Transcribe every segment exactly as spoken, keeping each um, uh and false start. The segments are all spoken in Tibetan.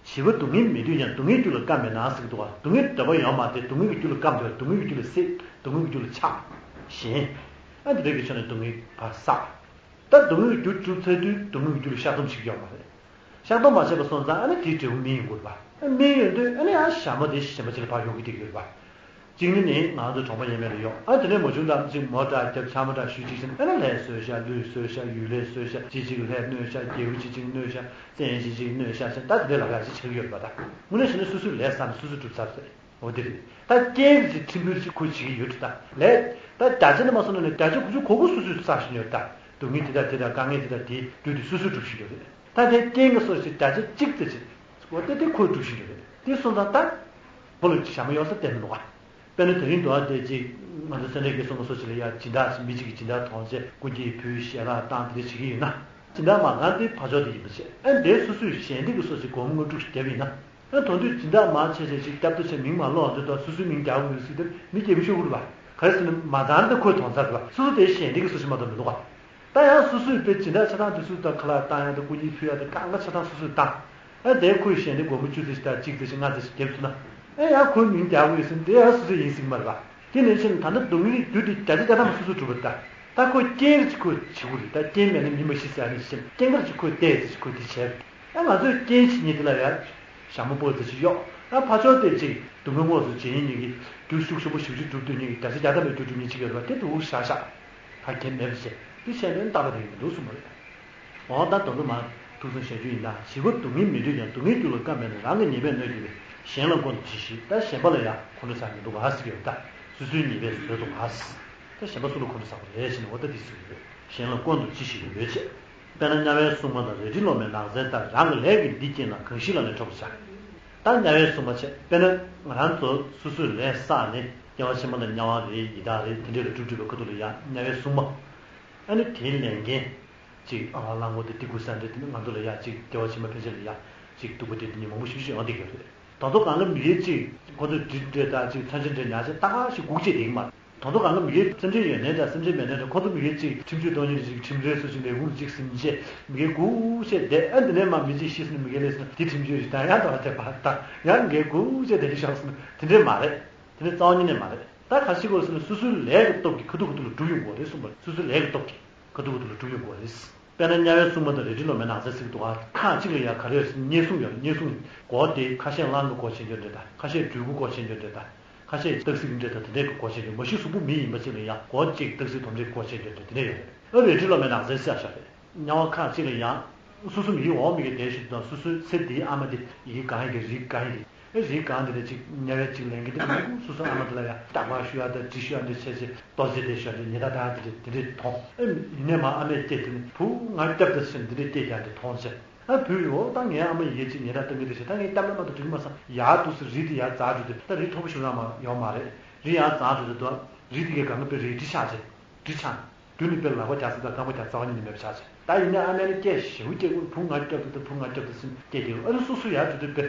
བྱིས་པ་སྡུག་བསྔལ་མེད་དུས་ཀྱང་སྡུག་བསྔལ་རྒྱུ་ལ་བརྐམ་པས་ན་ཟེར་གྱི་འདུག་ག་སྡུག་བསྔལ་འདོད་པ་ཡོད་མ་རེད། སྡུག་བསྔལ་གྱི་རྒྱུ་ལ་བརྐམ་འདུག་སྡུག་བསྔལ་གྱི་རྒྱུ་ལ་བསད། སྡུག་བསྔལ་གྱི་རྒྱུ་ལ་ཆགས། ཞེན། ཨ་འདི་འདྲ་གི་ཆ་ནས་སྡུག་བསྔལ་ཕར་བསགས། ད་སྡུག་བསྔལ་གྱི་རྒྱུ་གྲུབ་ཚར་དུས་སྡུག་བསྔལ་གྱི་རྒྱུ་ལ་བཤགས་སྡོམ་བྱེད་ཀྱི་ཡོད་མ་རེད། བཤགས་སྡོམ་མ་བྱས་པ་སོང་ཙང་ཨ་ནི་དེའི་འབྲས་བུ་སྨིན་ཡོང་གི་རེད་པ། ཨ་སྨིན་ཡོང་དུས་ཨ་ནི་ཨ་ཞྭ་མོ་དེ་ཞེན་པ་ཅིག་ལ་ཕར་ཡོང་གི་བསྡད་ཀྱི་ཡོད་རེད་པ། གཅིག་ནི་ནི་ང་ཚོ་གྲོང་པ་ཡས་མས་ལ་ཡོང་། ཨ་དེ་ནས་མ་བྱུང་ཙམ་ཅིག་མོ་ཊ་རྒྱབ་ཆ་མ་འདྲ་ཞུ་གཅིག་ཟིན་ཨ་ནི་ལྷ་གསོལ་ཤག་ཀླུ་གསོལ་ཤག་ཡུལ་ལྷ་གསོལ་ཤག་ཅི་ཅིག་ལྷ་གནོད་ཤག་རྒྱལ་པོ་ཅི་ཅིག་གནོད་ཤག་བཙན་ཞིང་ཅིག་གནོད་ཤག་ཟེར་ད་དེ་འདྲའི་ལབ་ཡག་ཅིག་བྱེད་ཀྱི་ཡོད་རེད་པ། ད་དངོས་གནས་བྱས་ན་སོ་སོའི་ལས་བསགས་ནས་སོ་སོས་སྒྲུབ་ཚར་ཟེར། འོ་དེ་རེད། ད་རྐྱེན་གྱི་ཁྲིམས་ཕུག་ཅིག་ཁོས་བྱེད་ཀྱི་ཡོད་དྲ་ད་ལས། ད་བརྒྱ་ཆ་ནས་མ་སོང་ན་ནས་བརྒྱ་ཆ་དགུ་བཅུ་གོ་དགུ་སོ་སོས་བསགས་བཞིན་ཡོད་ད། སྡུག་བསྔལ་དེ་དང་དེ་དང་དཀའ་ངལ་དེ་དང་དེའི་རྒྱུ་དེ་སོ་སོས་སྒྲུབ་བཞིན་ཡོད་རེད། ད་དེ་རྐྱེན་གྱི་སོ་སོས་བརྒྱ་ཆ་གཅིག་ཙམ་ཅིག་འོ་དེ་དེ་ཁོས་སྒྲུབ་བཞིན་ཡོད་རེད། དེ་སོང་ཙང་ད་ཁོ་ལ་ཞྭ་མོ་ཡོད་ས་བསྟན་མི་འདུག་ག་དཔེར་ན་དེ་རིང་དུ་ཨ་དེ་ཅིག་ང་ཚོ་སེ་འབྲས་དགེ་གསུམ་པ་སོ་སོ་ལ་ཡ་སྦྱིན་བདག་ཅིག་མི་གཅིག་གིས་སྦྱིན་བདག་དོང་ཆེ་སྐུ་འགྱེད་ཕུལ་ཞལ་ལག་བཏང་དེ་འདྲ་བྱེད་ཀྱི་ཡོད་ན། སྦྱིན་བདག་མ་གང་དེ་ཕར་ཕྱོགས་དེ་ཡིན་པ་བྱས་ཨ་དེ་སོ་སོས་ཞལ་འདེབས་ཀྱི་སོ་སོའི་སྒོར་མོ་ལྔ་དྲུག་ཞིག་བརྒྱབ་ཡིན་ན། ཨ་དོན་དུ་སྦྱིན་བདག་མང་ཆེ་ཆེ་ཞིག་སྐྱབས་གཏོ་ཆེ་མིང་མ་ལོག་འདི་དང་སོ་སོའི་མིང་རྒྱག་དགོས་ཟེར་དེ་མི་སྐྱེ་མི་ཤོར་གི་རེད་པ། ག་རེ་ཟེར་ན་མ་ཚང་དེ་ཁོས་དོང་ཚར་རེད་པ། སོ་སོ་དེ་ཞལ་འདེབས་ཀྱི་སོ་སོ་མ་གཏོགས་མི་འདུག་ག་ད་ཡང་སོ་སོས་དཔེ་སྦྱིན་བདག་ཆ་ཚང་དེ་ཚོས་ད་ཁ་ལག་བཏང་ཡག་དང་སྐུ་ཉིད་ཕུལ་ཡག་དང་གང་ག་ཆ་ཚང་སོ་སོས་བཏང་། ཨ་དེ་ཁོས་ཞལ་འདེབས་སྒོར་མོ་བཅུ་ཙམ་ཞིག་དང་གཅིག་ཙམ་ཞིག་ལྔ་ཙམ་ཞིག་བརྒྱབ་སོང་ན། ཨ་ཡང་ཁོའི་མིང་རྒྱག་དགོས་ཟེར་ན་དེ་ཡང་སོ་སོས་ཡིན་ཟེར་གྱི་མ་རེད་པ། དེ་ནང་བཞིན་ད་ལྟ་སྡུག་བསྔལ་གྱི་རྒྱུ་དེ་བརྒྱ་ཆ་བརྒྱ་ཐམ་པ་སོ་སོས་གྲུབ་པ་རེད་ད། ད་ཁོས་རྐྱེན་རེ་ཅིག་ཁོས་བྱེད་དགོས་རེད་ད། རྐྱེན་མེད་ན་མི་མ་ཤི་ཟེར་ཡག་ནང་བཞིན་རྐྱེན་ག་རེ་ཅིག་ཁོས་བལྟས་ཟེར་ཅིག་ཁོས་དེ་བྱས་རེད། ཨ་ང་ཚོས་རྐྱེན་བྱེད་མཁན་དེ་ལ་ཡ་ཞྭ་མོ་སྤོས་ཙམ་ཞིག་གཡོགས། ཨ་ཕར་ཕྱོགས་དེ་ཅིག་སྡུག་བསྔལ་དངོས་སུ་བྱེད་ཡིན་ནི་གི་རྒྱུ་ཤུགས་ཆེན་པོ་ཞེ་པོ་ཅིག་སྒྲུབ་སྡོད་མཁན་གྱི་བརྒྱ་ཆ་བརྒྱ་ཐམ་པའི་རྒྱུ་སྒྲུབ་མཁན་ཅིག་ཡོད་རེད་པ། དེ་འདུག་བཞག་བཞག་ད་གལ་མེད་པ་བྱས་དེ་བྱས་ནས་རྟག་པ་དེ་ཡིན་མི་འདུག་གསུངས་པ་རེད། འོ་ད་དོན་དུ་མ་ཐུགས་བསམ་བཞག་རྒྱུ་ཡིན་ད། བྱིས་པ་སྡུག་བསྔལ་མེད་དུས་ཀྱང་སྡུག་བསྔལ་རྒྱུ་ལ་བརྐམ་པས་ན་རང་གི་ཉེས་པས་གནོད་བགྱིས་པས་གཞན་ལ་མགོ་འདོགས་ཅི་ཞིག་ད་གཞན་པ་ལ་ཡང་ཁོང་ཁྲོ་ཟ་མི་འདུག་ག་ཟེར་གྱི་ཡོད་ད། སོ་སོའི་ཉེས་པས་བཟོས་འདུག་ག་ཟེར། ད་གཞན་པ་སུ་ལ་ཁོང་ཁྲོ་ཟ་དགོས་རེད་ཟེར་ནས་འོ་ད་འདི་ཟེར་གྱི་ཡོད། གཞན་ལ་མགོ་འདོགས་ཅི་ཞིག་ཡོད་ཅེས། དཔེར་ན་དམྱལ་བའི་སྲུང་མ་དང་རལ་གྲི་སློབ་མའི་ནགས་ཚལ་ལྟར་རང་གི་ལས་ཀྱིས་འདི་བསྐྱེད་ན་གང་ཞིག་ལ་ནི་ཁྲོ་བར་བྱ། ད་དམྱལ་བའི་སྲུང་མ་བྱས་དཔེར་ན་ང་རང་ཚོ་སོ་སོའི་ལས་བསགས་ནས་སྐྱེ་བ་ཕྱི་མ་ལ་དམྱལ་བ་རེད་ཡི་དྭགས་རེད་དེ་འདྲས་ལ་སྒྲུབ་སྒྲུབ་པའི་ཁ་ཐུག་ལ་ཡང་དམྱལ་བའི་སྲུང་མ། ཨ་ནི་དེའི་ལས་འགན། ཅིག་ཨ་བ་གླང་པོ་དེ་ཏི་ཀུ་ས་འདྲ་དེ་ནི་ང་ཚོ་ལ་ཡ་ཅིག་སྐྱེ་བ་ཕྱི་མ་ཕན་ཆད་ལ་ཡ་ཅིག་སྡུག་པོ་དེ་དེ་ཉིད་མང་པོ་ཞིག་ཞིག་ཡོང་བསྡད་ཀྱི་རེད། ད་དུང་གང་ག་མི་ཡུལ་ཅིག་ཁོ་ཚོས་འབྲི་འདྲ་དང་ཅིག་མཚོན་ཆ་འདྲ་ཉར་ཆ་ཏག་ཏག་ཞིག་སྒུག་བྱས་བསྡད་ཀྱི་མ་རེད། ད་དུང་གང་ག་མི་ཡུལ་སེམས་ཁྲལ་ཡོད་ནའི་འདྲ་སེམས་ཁྲལ་མེད་ནའི་འདྲ་ཁོ་ཚོ་མི་ཡུལ་ཅིག་ཁྲིམས་གཅོད་གཏོང་མཁན་ཅིག་ཁྲིམས་རའི་སོ་ཅིག་ལས་ཁུངས་ཅིག་ཟིན་བྱས་མི་ཡུལ་སྒུག་བྱས་བསྡད་ཨ་འདི་ནས་མ་མི་ཅིག་ཤི་སོང་ན་མི་ཡུལ་ལས་སོང་དེ་ཁྲིམས་གཅོད་རེད་ད་ཡང་འདྲ་བ་དེ་བ་ད་ཡང་ངས་སྒུག་བྱས་བསྡད་ཀྱི་ཤོག་ཟེར་ན་དེ་འདྲས་མ་རེད། དེ་འདྲས་རྩ་བ་ཉིད་ནས་མ་རེད། ད་ག་ཞིག་དགོས་ཟེར་ན་སོ་སོའི་ལས་ཀྱི་སྟོབས་ཀྱིས་ཁ་ཐུག་ཁ་ཐུག་ལ་སྒྲུབ་ཡོང་དགོས་རེད་གསུངས་པ་རེད། སོ་སོའི་ལས་ཀྱི་སྟོབས་ཀྱིས། ཁ་ཐུག་ཁ་ཐུག་ལ་སྒྲུབ་ཡོང་དགོས་རེད། དཔེར་ན་དམྱལ་བའི་སྲུང་མ་དང་རལ་གྲི་སློབ་མའི་ནགས་ཚལ་ཟེར་གྱི་འདུག་ག་ཁག་ཅིག་ལ་ཡང་ག་རེ་ཡོད་ཟེར་ན་བསྙེན་སྲུང་ཡོད་རེད། བསྙེན་སྲུང་སྒོ་དེ་ཁ་ཤས་གླང་གི་སྒོ་ཕྱེ་རྒྱུ་འདྲ་དང་ཁ་ཤས་སྦྲུལ་གུ་སྒོ་ཕྱེ་རྒྱུ་འདྲ་དང་ཁ་ཤས་སྟག་གཟིག་འདྲ་དང་དེ་འདྲའི་གི་སྒོ་ཕྱེ་རྒྱུ་མ་གཞི་གཟུགས་པོ་མི་ཡིན་པ་ཅིག་ལ་ཡང་སྒོ་གཅིག་སྟག་གཟིག་དོམ་དྲེད་སྒོ་ཕྱེ་རྒྱུ་འདྲ་དེ་འདྲ་ཡོད་རེད། ཨ་རལ་གྲི་སློབ་མའི་ནགས་ཚལ་ཟེར་ཡག་ཤག་རེད། དམྱལ་བ་ཁག་ཅིག་ལ་ཡང་སོ་སོ་མི་ཡི་འོག་མི་གི་དེ་ཞིག་དང་སོ་སོའི་ཚེ་འདིའི་ཨ་མ་དེ་ཡི་གེ་གང་ཡི་གེ་རིགས་གང་ཡི་གེ་ཨེ་རིགས་གང་དེ་འདྲ་ཅིག་དམྱལ་བའི་ཅིག་ལས་འགན་དེ་མང་པོ་སོ་སོ་ཨ་མ་དེ་ལ་ཡང་རྟག་པར་ཞུ་ཡག་དང་འདྲི་ཞུ་ཡག་འདྲ་བྱས་བྱས་ལྟོ་ཆས་དེ་ཞུ་ཡག་འདྲ་ཉེས་དག་དང་དེ་འདྲ་དེ་འདྲས་མཐོང་། ཨེ་ཡིན་ནའི་མ་ཨ་མས་སྐྱེས་དེ་ནི་བུ་ང་སྐྱབས་དང་ཟེར་འདི་འདྲས་སྐྱེས་ཀྱང་འདྲ་མཐོང་བྱས། ཨ་བུས་འོ་ད་ངའི་ཨ་མ་ཡི་གེ་ཅིག་ཉེས་དག་གཏང་གི་འདྲ་བྱས་ད་ངས་སྐྱབས་ལ་མ་གཏོགས་འགྲིག་གི་མ་སོང་ཡག་འདུག་ཟེར་རིགས་དེ་ཡར་འཛེགས་འགྲོ་དུས་ད་རིགས་མཐོ་པོ་ཞིག་རང་མ་ཡོང་མ་རེད། རིགས་ཡར་འཛེགས་འགྲོ་དུས་རིགས་དེ་གའི་སྒང་ག་དཔེ་རལ་གྲི་ཆགས་བྱས་གྲི་ཆགས། མདུན་ནས་དཔེ་ལག་པ་རྒྱག་ས་དང་རྐང་པ་རྒྱག་རྩ་བ་ཉིད་ནས་མེད་པ་ཆགས་བྱས། ད་ཡིན་ནའི་ཨ་མའི་ནི་སྐད་ཞེ་པོ་སྐད་ཁུར་བུ་ང་སྐྱོབ་ད་དང་བུ་ང་སྐྱོབ་ད་ཟེར་སྐད་རྒྱག་ཨ་ནི་སོ་སོ་ཡར་འགྲོ་དུས་དཔེ་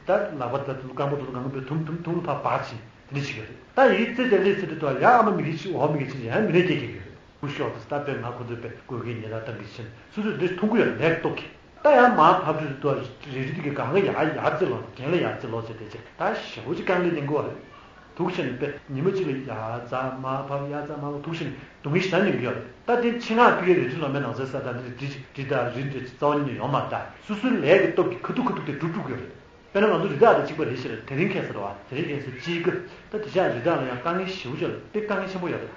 ད་ལག་པ་ད་དང་རྐང་པ་དང་གང་ག་དཔེ་དུམ་དུམ་དུམ་ཕར་འབག་ཕྱིན་དེ་འདྲ་བྱེད་ཀྱི་རེད། ད་ཡིག་རྩེ་དེ་ལས་ཚེ་དེ་དུ་ཡ་ཨ་མ་མི་གི་ཕྱི་འོག་མི་གི་ཕྱིན་ཡང་མི་ནས་སྐད་རྒྱག་གི་རེད། བུ་ཤོག་ད་ད་དཔེ་ང་ཁོ་ཚོའི་དཔེ་བཀོད་མཁན་ཉེས་དག་གཏང་གི་ཕྱིན་སོ་སོས་འདི་མཐོང་གི་ཡོད་ལེགས་རྟོགས་ཀྱི། ད་ཡང་མར་ཕབ་དུས་དུ་རེ་རེ་དེ་གི་སྒང་ག་ཡར་ཡར་རྩེ་ལོག་རྒན་ལ་ཡར་རྩེ་ལོག་བྱས་དེ་ཅེ་ད་ཞེ་པོ་ཅིག་དཀའ་ངལ་ལེན་དགོས་རེད། དུག་ཆེ་ནས་དཔེ་ཉི་མ་གཅིག་ལ་ཡར་རྩ་མར་ཕབ་ཡར་རྩ་མར་ཕབ་དུག་ཆེ་ནས་སྡུག་བསྔལ་ཞེ་དྲག་མྱོང་གི་ཡོད་རེད། ད་དེ་ཆེད་མངགས་ཕ་གིའི་རལ་གྲི་སློབ་མའི་ནགས་ཚལ་ས་དང་འདི་རི་རི་དང་རི་འདྲ་རྩ་བ་ཉིད་ནས་ཡོང་མ་རེད་ད། སོ་སོའི་ལས་ཀྱི་སྟོབས་ཀྱིས་ཁ་ཐུག་ཁ་ཐུག་དེ་སྒྲུབ་ཐུབ་ཀྱི་ཡོད་རེད། དཔེར་ན་ང་ཚོ་རི་དྭགས་དང་གཅིག་པ་རེད་ཤག་རེད། དེ་རིང་ཁ་སང་རེད་བ། དེ་རིང་ཁ་སང་དཔྱིད་ཀ་ད་དེ་ཤག་རི་དྭགས་ལ་ཡང་དཀའ་ངལ་ཞེ་པོ་ཅིག་ཡོད་རེད། དཔེ་དཀའ་ངལ་ཆེན་པོ་ཡོད་རེད།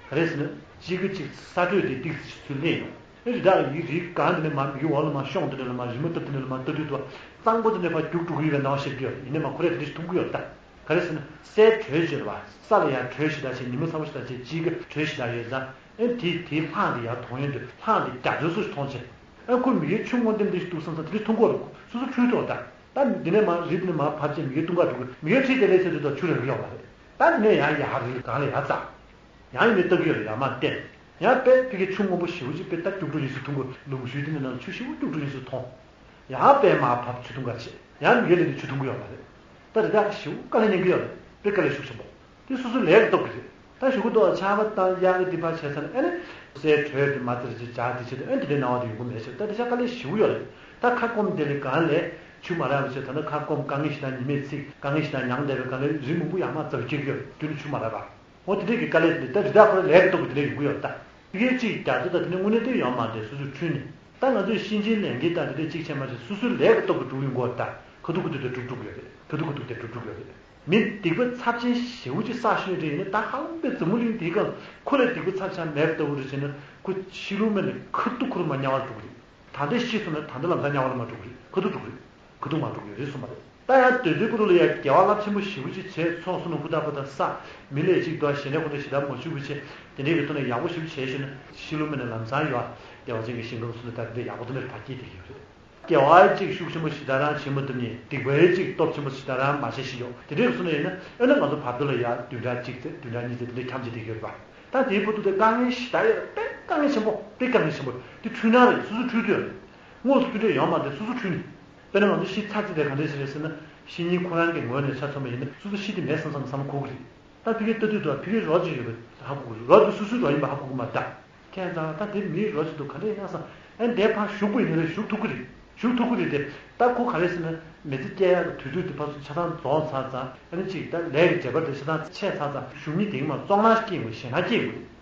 ག་རེ་ཟེར་ན་དཔྱིད་ཀ་གཅིག་ས་དྲོད་དེ་ཏོག་ཙམ་ཚུར་སླེབས་ཡོང་། ཨེ་རི་དྭགས་ཡི་རིའི་སྒང་དེ་ནས་མར་མིག་གི་འོག་ལ་མར་ཤོང་དེ་འདྲ་ལ་མར་རི་མོ་བཏབ་དེ་འདྲ་ལ་མར་ལྟ་དུས་དུ་གཙང་པོ་དེ་འདྲ་ཕར་རྒྱུག་འགྲོ་གི་ཡོད་པའི་སྣང་བ་ཤར་གྱི་ཡོད་རེད། ཡིན་ནའི་མ་ཁོ་རས་དེ་འདྲ་མཐོང་གི་ཡོད་རེད་ད། ག་རེ་ཟེར་ན་སའི་དྲོད་ཅིག་རེད་བ། ས་ལ་ཡང་དྲོད་ཞེ་དྲག་བྱས་ཉི་མ་ཚ་པོ་ཞེ་དྲག་བྱས་དཔྱིད་ཀ་དྲོད་ཞེ་དྲག་ཡོད་ཙང་ཨེ་དེ་དེའི་ལྷགས་དེ་ཡར་མཐོང་ཡོང་དུས་ལྷགས་དེ་རྒྱ་མཚོའི་སོ་མཐོང་བྱས། ཨེ་ཁོ་མིག་གིས་ཆུ་སྔོ་ལྡེམ་ལྡེམ་ཞིག་འདུག་བསམ་ཙང་དེ་འདྲ་མཐོང་གི་ཡོད་རེད། སོ་སོ་འཁྲུལ་འདུག་ད། ད་འདི་ནས་མར་རི་འདི་ནས་མར་ཕབ་བྱས་མིག་གིས་ལྟུང་ཁ་འགྲོ་གི་མིག་གིས་ཁྲིད་དེ་ལས་ཚེ་འདི་དག་ཆུ་རེག་གི་ཡོད་མ་རེད། ད་འདི་ནས་ཡང་ཡར་རི་ལ་སྒང་ལ་ཡར་འཛེགས། ཡང་ཡིན་ནའི་ལྟ་གི་ཡོད་རེད་ཡར་མར་བལྟས། ཡང་དཔེ་ཕ་གིའི་ཆུ་སྔོན་པོ་ཞེ་པོ་ཅིག་དཔེ་ད་རྒྱུག་འགྲོ་ཡིན་ཟེར་མཐོང་གི་ལུང་ཤུལ་དེ་འདྲ་ནང་ལ་ཆུ་ཞེ་པོ་རྒྱུག་འགྲོ་ཡིན་ཟེར་མཐོང་། ཡང་དཔེ་མར་བབས་ཆུ་འཐུང་ག་བྱེད། ཡང་མི་ཡུལ་ལ་ནི་ཆུ་འཐུང་གི་ཡོད་མ་རེད། ད་རི་དྭགས་ཞེ་པོ་དཀའ་ལས་མྱོང་གི་ཡོད་རེད། དཔེ་དཀའ་ལས་ཤུགས་ཆེན་པོ། དེ་སོ་སོའི་ལས་ཀྱི་སྟོབས་ཀྱིས་རེད། ད་ཞུ་གི་འདུག་ཆར་པ་དང་དབྱར་གྱི་དེ་ཕར་བྱས་ཚར་ན་ཨེ་ནི། སའི་དྲོད་དེ་མར་ཙེར་ཅིག་འཇགས་དེ་བྱེད་དུ་ཨེ་དེ་འདྲའི་སྣང་བ་དེ་ཡོང་གི་མེད་ཟེར། ད་དེ་ཤ་དཀའ་ལས་ཞེ་པོ་ཡོད་རེད། ད་ཁ་སྐོམ་དེ་ལས་གང་ལས། ཆུ་མ་རག་པ་བྱས། ད་ནི་ཁ་སྐོམ། དཀའ་ངལ་ཞེ་དྲག་ཉི་མས་ཚིག་དཀའ་ངལ་ཞེ་དྲག་མྱངས་བསྡད་པའི་དཀའ་ངལ་རིང་མང་པོ་ཡར་མར་འཛེགས་སྐྱེལ་གྱི་ཡོད་རེད། རྒྱུ་ནི་ཆུ་མ་རག་པ། འོ་དེ་འདྲས་ཀྱི་དཀའ་ལས་དེ་འདྲས། ད་རི་དྭགས་ཁོ་རང་ལས་ཀྱི་སྟོབས་ཀྱིས་དེ་འདྲས་ཡོང་གི་ཡོད་རེད་ད། དེ་གའི་གཅིག་རྒྱ་མཚོ་དང་དེ་ནས་དངོས་གནས་དེ་ཡོད་མ་རེད། སོ་སོས་འཁྲུལ་ནས། ད་ང་ཚོས་གཤིན་རྗེའི་ལས་འགན་དང་དེ་འདྲས་གཅིག་བྱས་མ་བྱས། སོ་སོའི་ལས་ཀྱི་སྟོབས་ཀྱིས་འགྲུབ་ཡོང་གི་ཡོད་རེད་ད། ཁ་ཐུག་ཁ་ཐུག་དེ་འགྲུབ་འགྲོ་གི་ཡོད་རེད། ཁ་ཐུག་ཁ་ཐུག་དེ་འགྲུབ་འགྲོ་གི་ཡོད་རེད། མི་སྡིག་པ་ཚབས་ཆེན་ཞེ་པོ་ཅིག་བསགས་ཤེས་ཡོད་རེད། ཡིན་ན་ད་ཧ་ལམ་པའི་འཛམ་བུ་གླིང་འདིའི་སྒང་ཁོ་ལས་སྡིག་པ་ཚབས་ཆེན་མེད་པ་ལྟ་བུ་རེད་བྱས་ན། ཁོ་ཤི་ལུགས་མེད་ནས་ཁ་ཐུག་ཁོ་རང་མར་དམྱལ་བར་འགྲོ་གི་རེད། ད་ལྟ་ཤི་སོང་ན་ད་ལྟ་ལམ་སང་དམྱལ་བ་ལ་མར་འགྲོ་གི་རེད། ཁ་ཐུག་འགྲོ་གི་རེད། ཁ་ཐུག་མར་འགྲོ་གི་རེད་གསུངས་པ་རེད། ད་ཡང་དེ་དུས་ཁོ་རང་ལ་ཡང་དགེ་བ་རླབས་ཆེན་པོ་ཞེ་པོ་ཅིག་བྱས་ཚོགས་བསོད་ནམས་ཧུར་ཐག་པ་དང་བསགས། མི་ལ་ཅིག་འདུག་ཞེ་ནས་ཁོ་ཚོ་ཞེ་དྲག་མ་ཞུགས་པ་བྱས། དེ་འདྲའི་གི་ཐོག་ནས་ཡག་པོ་ཞེ་པོ་བྱས་ཤེས་ན། ཤི་ལུགས་མེད་ནས་ལམ་སང་ཡོད། བདེ་བ་ཅན་གྱི་ཞིང་ཁམས་སུ་ད་དེ་འདྲའི་ཡག་པོ་དེ་འདྲ་ཕར་སྐྱེས་བསྡད་ཀྱི་ཡོད་རེད། དགེ་བ་ཅིག་ཤུགས་ཆེན་པོ་ཞེ་དྲག་རང་བྱེད་མ་ཐུབ་ནས། སྡིག་པ་ཅིག་སྟོབས་ཆེན་པོ་ཞེ་དྲག་རང་མ་བྱས་ཤིག་ཡོད། དེ་འདྲའི་གི་སོང་ན་ཡིན་ན། ཨ་ནི་ང་ཚོ་བར་དོ་ལ་ཡང་བདུན་ཕྲག་གཅིག་ཙམ་བདུན་ཕྲག་གཉིས་ཙམ་དེ་འདྲའི་འཁྱམས་བྱས་བསྡད་ཀྱི་ཡོད་རེད་པ། ད་དེའི་བར་དུ་དེ་དཀའ་ངལ་ཞེ་དྲག་ཡོད་རེད། དཔེ་དཀའ་ངལ་ཆེན་པོ། དཔེ་དཀའ་ངལ་ཆེན་པོ། དེ་འཁྲུལ་སྣང་རེད། སོ་སོ་འཁྲུལ་དུ་ཡོད་རེད། དངོས་སུ་དེ་འདྲ་ཡོད་མ་རེད། སོ་སོ་འཁྲུལ་ནས། དཔེར་ན་ང་ཚོ་ཤི་ཚར་ཚེ་དེ་ག་འདྲ་ཞིག་རེད་ཟེར་ན། ཤི་ཉིན་ཁོ་རང་གི་ངོས་ནས་ཆ་མཚོན་པ་ཡིན་ན། སོ་སོ་ཤི་དེ་མེད་བསམ་བསམ་བསམ་བློ་འཁོར་གི་རེད། ད་ཕ་གིའི་ལྟ་དུས་དུ་ཕ་གིའི་རོ་ཅིག་ཡོད་པ་ཧ་གོ་གི་རེད། རོ་དེ་སོ་སོའི་རོ་ཡིན་པ་ཧ་གོ་གི་མ་རེད་ད། ཁྱད་མཚར། ད་དེ་མིའི་རོ་ཅིག་འདུག་ག་འདྲ་ཡིན་ན་བསམ། ཨ་ནི་དེ་ཕར་ཞུགས་པ་ཡིན་ན་རེད། ཞུགས་ཐུབ་ཀྱི་རེད། ཞུགས་ཐུབ་ཀྱི་རེད་དེ། ད་ཁོ་ག་རེ་ཟེར་ན། མི་ཚེ་སྐྱེལ་ཡག་གི་དུས་ཚོད་དེ་ཕར་ཚུར་ཆ་ཚང་རྫོགས་ཚར་ཙང་། ཨ་ནི་ཅིག་ད་ལས་ཀྱི་བྱེད་པ་དེ་ཆ་ཚང་ཆད་ཚར་ཙང་། ཞུགས་མི་དེ་གི་མར་བཙོག་ནག་སྐྱེ་དགོས། ཞེད་སྣང་སྐྱེ་དགོས།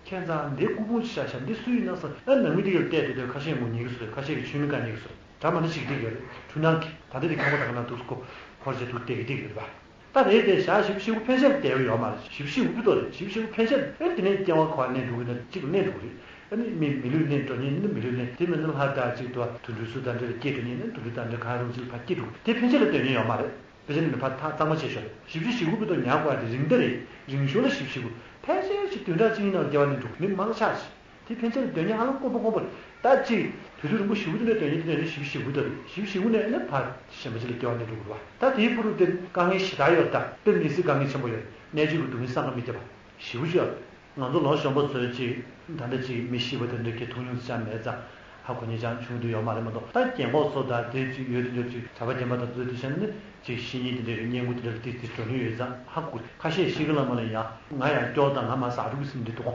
ཁྱད་མཚར། འདི་སྐུ་ཕུང་ཅིག་བཞག་བཞག་འདི་སུ་ཡིན་ན་བསམ། ཨ་ནང་མི་དེ་ག་ལ་བལྟས་དུས་དེ་ཁ་ཤས་ངོ་ཉན་གྱི་སུ་རེད། ཁ་ཤས་ཀྱིས་ཆོས་མི་བཀའ་ཉན་གྱི་སུ་རེད། འདྲ་མི་འདྲ་ཞིག་བསྡད་ཡོད་རེད། འཁྲུལ་སྣང་གིས། ད་ལྟ་དེ་ཁང་པ་དང་ཁ་ནང་འདུག་སྐོ་འཁོར་བྱས་འདུག་བསྡད་ཀྱི་བསྡད་ཀྱི་རེད་པ། ད་རེད་དེ་བཞག་ཞེ་པོ་ཞེ་པོ་ཕན་ཆད་བསྡད་ཡོད་མ་རེད། ཞེ་པོ་ཞེ་པོ་ཏོ་རེད། ཞེ་པོ་ཞེ་པོ་ཕན་ཆད། ཨེ་དེ་ནས་སྐྱེ་བ་ག་བ་གནས་འགྲོ་གི་ན་གཅིག་ལ་གནས་འགྲོ་གི་རེད། ཨ་ནི་མི་མི་ལུས་ལེན་འགྲོ་མཁན་ནི་མི་ལུས་ལེན། དེ་མིན་ན་ལྷ་དང་གཅིག་ཏུ་དུད་འགྲོའི་གཟུགས་དང་འདྲ་ལ་སྐྱེ་འགྲོ་མཁན་ནི་དུད་འགྲོ་དང་འདྲ་གང་རུང་ཅིག་ལ་ཕར་སྐྱེ་འགྲོ་གི། དེ་ཕན་ཆད་ལ་དོན་གཉེར་ཡོད་མ་རེད། ཕལ་ཆེར་ནི་ཕར་ཐག་གཙང་མ་བྱས་ཤོག་རེད། ཞེ་པོ་ཞེ་པོ་ཏོ་ཉར་དགོས་ཡ་དེ་རིང་ད་རེད། རིང་ཤོས་ལ་ཞེ་པོ་ཞེ་པོ། ཕལ་ཆེར་ཞིག་བདུན་ཕྲག་གཅིག་གཉིས་ནང་ལ་སྐྱེ་བ་ལེན་འགྲོ་གི་མི་མང་ཆགས་ཤིག་དེ་ཕན་ཆད་ལ་དོན་གཉེར་ཧ་ལམ་དཀོན་པོ་དཀོན་པོ་རེད། ད་ཅིག་དུས་ཚོད་རིང་པོ་ཞེ་པོ་དེ་འདྲ་དོན་གཉེར་དེ་དོན་གཉེར་ཞེ་པོ་ཞེ་པོ་ད་རེད། ཞེ་པོ་ཞེ་པོ་ནས་ནི་ཕར་གཞན་པ་ཅིག་ལ་སྐྱེ་བ་ལེན་འགྲོ་དགོས་རེད་པ། ད་དེའི་ཕུ་རུ་དེ་དཀའ་ངལ་ཞེ་དྲག་ཡོད་ད། དཔེ་མི་སྲིད་དཀའ་ངལ་ཆེན་པོ་ཡོད། གནད་གཅིག་གི་སྡུག་བསྔལ་བསམ་གྱིས་མི་ཁྱབ་པ་ཞེ་པོ་ཅིག་ཡོད་རེད། ང་ཚོ་ལོ་གཞོན་པ་ཚོས་ཅིག་ད་ལྟ་ཅིག་མི་ཤི་བ་དེ་འདྲ་གི་མཐོང་མྱོང་ཅང་མེད་ཙང་ཧ་གོ་མཁན་ཅང་བྱུང་འདུག་ཡོད་མ་རེད་མ་གཏོགས། ད་རྒན་གོག་ཚོ་ད་དེ་ཅིག་ཡོད་དེ་འདྲ་ཅིག་གྲྭ་པ་རྒན་པ་དང་དེ་ཚོ་དེ་བྱས་ན་ནི་ཅིག་ཤི་ཉིན་དེ་འདྲ་གི་བརྙན་ཐུང་དེ་འདྲ་ལ་ཏིག་ཏིག་འགྲོ་མྱོང་ཡོད་ཙང་ཧ་གོ། ཁ་ཤས་ཤི་གི་ལ་མ་ལ་ཡང་ང་ཡང་སྐྱོ་དང་ང་མ་ཟག་འགྲོ་གི་ཟིན་འདི་འདུག་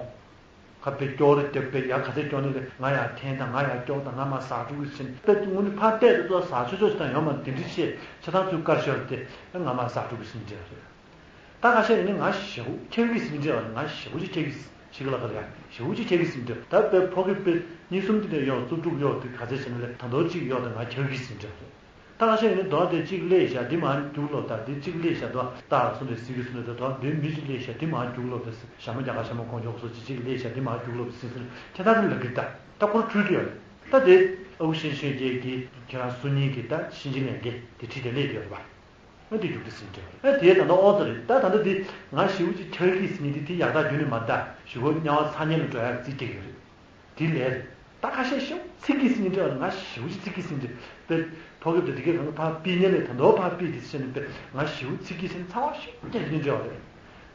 ཁ་དཔེ་སྐྱོ་རེ་སྐྱོ་དཔེ་ཡ་ག་ཚད་སྐྱོ་ནི་རེད། ང་ཡང་འཐེན་དང་ང་ཡང་སྐྱོ་དང་ང་མ་ཟག་འགྲོ་གི་ཟིན། དཔེ་དངོས་གནས་ཕར་བལྟས་དུས་ཙང་ཟག་ཆོག་ཆོག་ཞིག་དང་ཡོད་མ་དེ་འདྲ་བཤད་ཆ་ཚང་ཚུར་དཀར་ཤོར་ཏེ་ང་མ་ཟག་འགྲོ་གི་ཟིན་འདྲ་རེད། ད་ཁ་ཤས་ཡིན་ན་ང་ཞེ་པོ་ཁྱེར་གི་ཟིན་འདྲ་བ་རེད། ང་ཞེ་པོ་ཅིག་ཁྱེར་གི་ཟིན་ཞིག་ལ་ག་རེ་ཡ་ཞེ་པོ་ཅིག་ཁྱེར་གི་ཟིན་འདྲ། ད་དཔེ་ཕོ་སྐྱེས་དཔེ་གཉིས་གསུམ་དེ་འདྲ་ཡོད། རྩུབ་སྤྲུག་ཡོད་དེ་ག་ཚད་བྱས་ན་ལས་ད་མདོ་གཅིག་ཡོད་དེ་ང་ཁྱེར་གི་ཟིན་འདྲ་རེད། ད་ཁ་ཤས་ཡིན་ན་མདོ་དེ་གཅིག་སླེབས་བཞག་འདི་མར་རྒྱུགས་ལོག་ད་འདི་གཅིག་སླེབས་བཞག་མདོ་ད་སོང་དེ་ཟིག་གི་སོང་དེ་མདོ་འདི་མི་གཅིག་སླེབས་བཞག་འདི་མར་རྒྱུགས་ལོག་ད་ཟིག་ཞྭ་མོ་རྒྱ་གར་ཞྭ་མོ་གོང་ཆོག་སོགས་ཅིག་གཅིག་སླེབས་བཞག་འདི་མར་རྒྱུགས་ལོག་ད་ཟིག་ཟིན་ཁྱེད་ད་ཚོ་ལབ་གི་ད་ད་ཁོ་རང་འཁྲུལ་དུ་ཡོད་རེད། ད་དེ་ཨ་ཁུ་ཤེས་ཤེས་རྒྱལ་གྱིས་ཁྱེད་རང་སུ་གཉིས་ཀྱིས་ད་གཤིན་རྗེ་ལས་འགན་དེ་ཁྲིད་དེ་སླེབས་ཡོད་རེད་པ། ཨ་དེ་རྒྱུགས་དེ་ཟིན་འདྲ་བ་རེད། ཨ་དེ་ད་ལྟ་ཨོ་ཙི་རེད། ད་ད་ལྟ་དེ་ང་ཞེ་པོ་ཅིག་ཁྱེར་གི་ཟིན་ནི་དེ་དེ་ཡག་ཐག་རྒྱུན་ནས་མ་ད་ཞུ་གོ་དམྱལ་བ་ཚ་དམྱལ་ལ་འགྲོ་ཡག་རྩིས་སྐྱེ་གི་རེད། དེ་ལས་རེད། ད་ཁ་ཤས་ཤོག་ཚིག་གི་ཟིན་འདྲ་བ་རེད། ང་ཞེ་པོ་ཅིག་ཚིག་གི་ཟིན་འདྲ་དཔེ་ཕོ་སྐྱེས་དེ་དེ་གའི་གང་ཕར་ཕི་ཉལ་ལས་ད་མདོ་ཕར་ཕི་དེ་ཟིན་ནི་དཔེ་ང་ཞེ་པོ་ཚིག་གི་ཟིན་ཚ་བ་ཤོག་རྒྱག་གི་འདྲ་བ་རེད།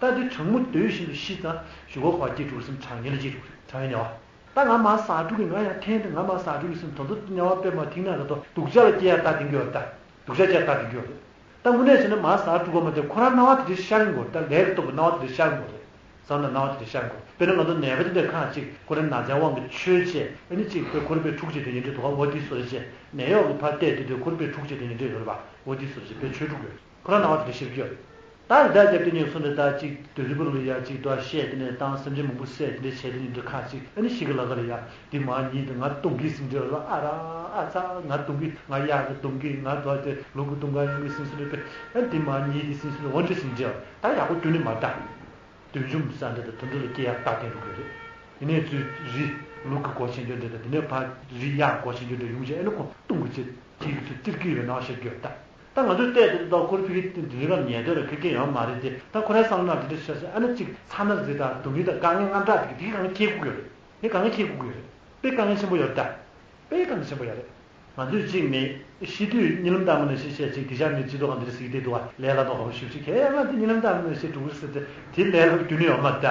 ད་དེ་གྲང་མོ་སྡོད་བཞིན་དུ་ཤི་ཙང་ཞུ་གོ་ཁ་སྐྱེ་དྲུག་སེམས་གྲང་ཉལ་ལ་སྐྱེ་དྲུག་རེད། གྲང་ཉལ་བ། ད་ང་མ་ཟག་འགྲོ་གི་ང་ཡང་འཐེན་ཏེ་ང་མ་ཟག་འགྲོ་གི་ཟིན་དོ་ཚོ་དམྱལ་བ་དཔེ་མ་ཐིག་ན་རེ་དོ་སྡུག་ཅག་ལ་སྐྱེ་ཡ་ད་དེང་གི་ཡོད་ད། སྡུག་ཅག་སྐྱེ་ཡ་ད་དེང་གི་ཡོད་རེད། ད་དངོས་གནས་བྱས་ན་མ་ཟག་འགྲོ་གོ་མ་དེ་ཁོ་རང་སྣང་བ་དེ་འདྲ་ཤར་ཡོང་གོ་རེད། ད་ལས་ཀྱི་སྟོབས་ཀྱི་སྣང་བ་དེ་འདྲ་ཤར་ཡོང་གོ་རེད། བསམ་ན་སྣང་བ་དེ་འདྲ་ཤར་ཡོང་གོ་རེད། དཔེར་ན་ང་ཚོ་ནད་པ་དེ་འདྲ་ཁག་ཅིག་ཁོ་རང་ན་ཚའི་དབང་གིས་ཆོས་བྱས་ཨ་ནི་ཅིག་དཔེ་ཁོ་རང་དཔེ་འཁྲུག་བྱེད་དེ་ཉིན་དྲོད་དུ་བ་འོ་དེ་བཟོ་རེ་བྱས་ནད་གཡོག་གི་ཕར་བལྟས་དུས་དུས་ཁོ་རང་དཔེ་འཁྲུག་བྱེད་དེ་ཉིན་དྲོད་ཡོད་རེད་པ། འོ་དེ་བཟོ་རེ་བྱས་དཔེ་ཆོས་འཁྲུག་ཡོད་རེད། ཁོ་རང་སྣང་བ་དེ་འདྲ་ཤར་གྱི་ཡོད་རེད། ད་རི་དྭགས་རྒྱབ་དེ་ཉིན་སོང་ནས་ད་ཅིག་དུས་རིམ་པ་ལ་ཡ་ཅིག་དུ་བ་བཤད་དེ་ནས་བཏང་སེམས་ཅན་མང་པོ་བསད་དེ་འདྲ་བྱས་དེ་ཉིན་དུ་ཁ་ཅིག་ཨ་ནི་ཞིག་གི་ལ་ཁ་ལ་ཡ་འདི་མ་ཉིད་དུ་ང་གཏོང་གི་ཟིན་འདྲ་བ་ཨ་ར་ཨ་ཚ་ང་གཏོང་གི་ང་གཡག་གི་གཏོང་གི་ང་དུ་བ་དེ་ལུག་གི་གཏོང་ག་ཡོང་གི་ཟིན་སོང་ནས་པས་ཨ་འདི་མ་ཉིད་དེ་ཟིན་སོང་ནས་འོ་འདྲ་ཟིན་འདྲ་བ་ད་ཡག་པོ་ཁྱོན་ནས་མ་ལྟ། བདུད་འཇོམས་ས་འདྲ་དང་དུད་འགྲོ་ལ་སྐྱེ་ཡག་རྟགས་བསྟན་འགྲོ་གི་རེད། ཡིན་ནའི་ཚུལ་རི་ལུག་གི་སྒོ་ཆེན་པོ་འདྲ་དང་དེ་ནས་ཕར་རི་གཡག་སྒོ་ཆེན་པོ་འདྲ་ཡོང་བྱས་ཨ་ནི་ཁོ་གཏོང་གི་ཚེ་ཁྱེད་ཀྱི་ཚུལ་ཙིར་གི་ཡོད་པའི་སྣང་བ་ཤར་གྱི་ཡོད་ད། ད་ང་ཚོས་བལྟས་དེ་ད་ཁོར་ཕི་གི་དེ་རི་ལ་ཉལ་དོད་ལ་ཁེ་ཁེ་ཡོང་མ་རེད་དེ། ད་ཁོ་རའི་བསམ་ན་དེ་འདྲ་ཤ་ཤ་ཨ་ནི་གཅིག་ཚ་ན་རེད་ད་སྡུག་བསྔལ་དང་དཀའ་ངལ་དངངས་སྐྲག་དེ་གི་དེ་གི་གང་ཁེ་ཁུག་ཡོད་རེད། དེ་གང་ཁེ་ཁུག་ཡོད་རེད། དཔེ་དཀའ་ངལ་ཆེན་པོ་ཡོད་ད། དཔེ་དཀའ་ངལ་ཆེན་པོ་ཡོད་རེད། ང་ཚོས་གཅིག་ནས་ཤི་དུས་རྨི་ལམ་ལྟ་བུ་ནས་ཤི་བཤད་ཅིག་དེ་ཤ་མི་ཅི་ཏོ་གང་དེ་འདྲ་ཟིག་བལྟས་འདུག་བ་ལས་སླ་ཏོག་ག་བ་ཞུ་ཞིག་གས་ང་དེ་རྨི་ལམ་ལྟ་བུ་ནས་ཤི་འགྲོ་གི་ཟེར་ཏེ་དེ་ལས་སླ་རྒྱུ་ནི་ཡོད་མ་རེད་ད།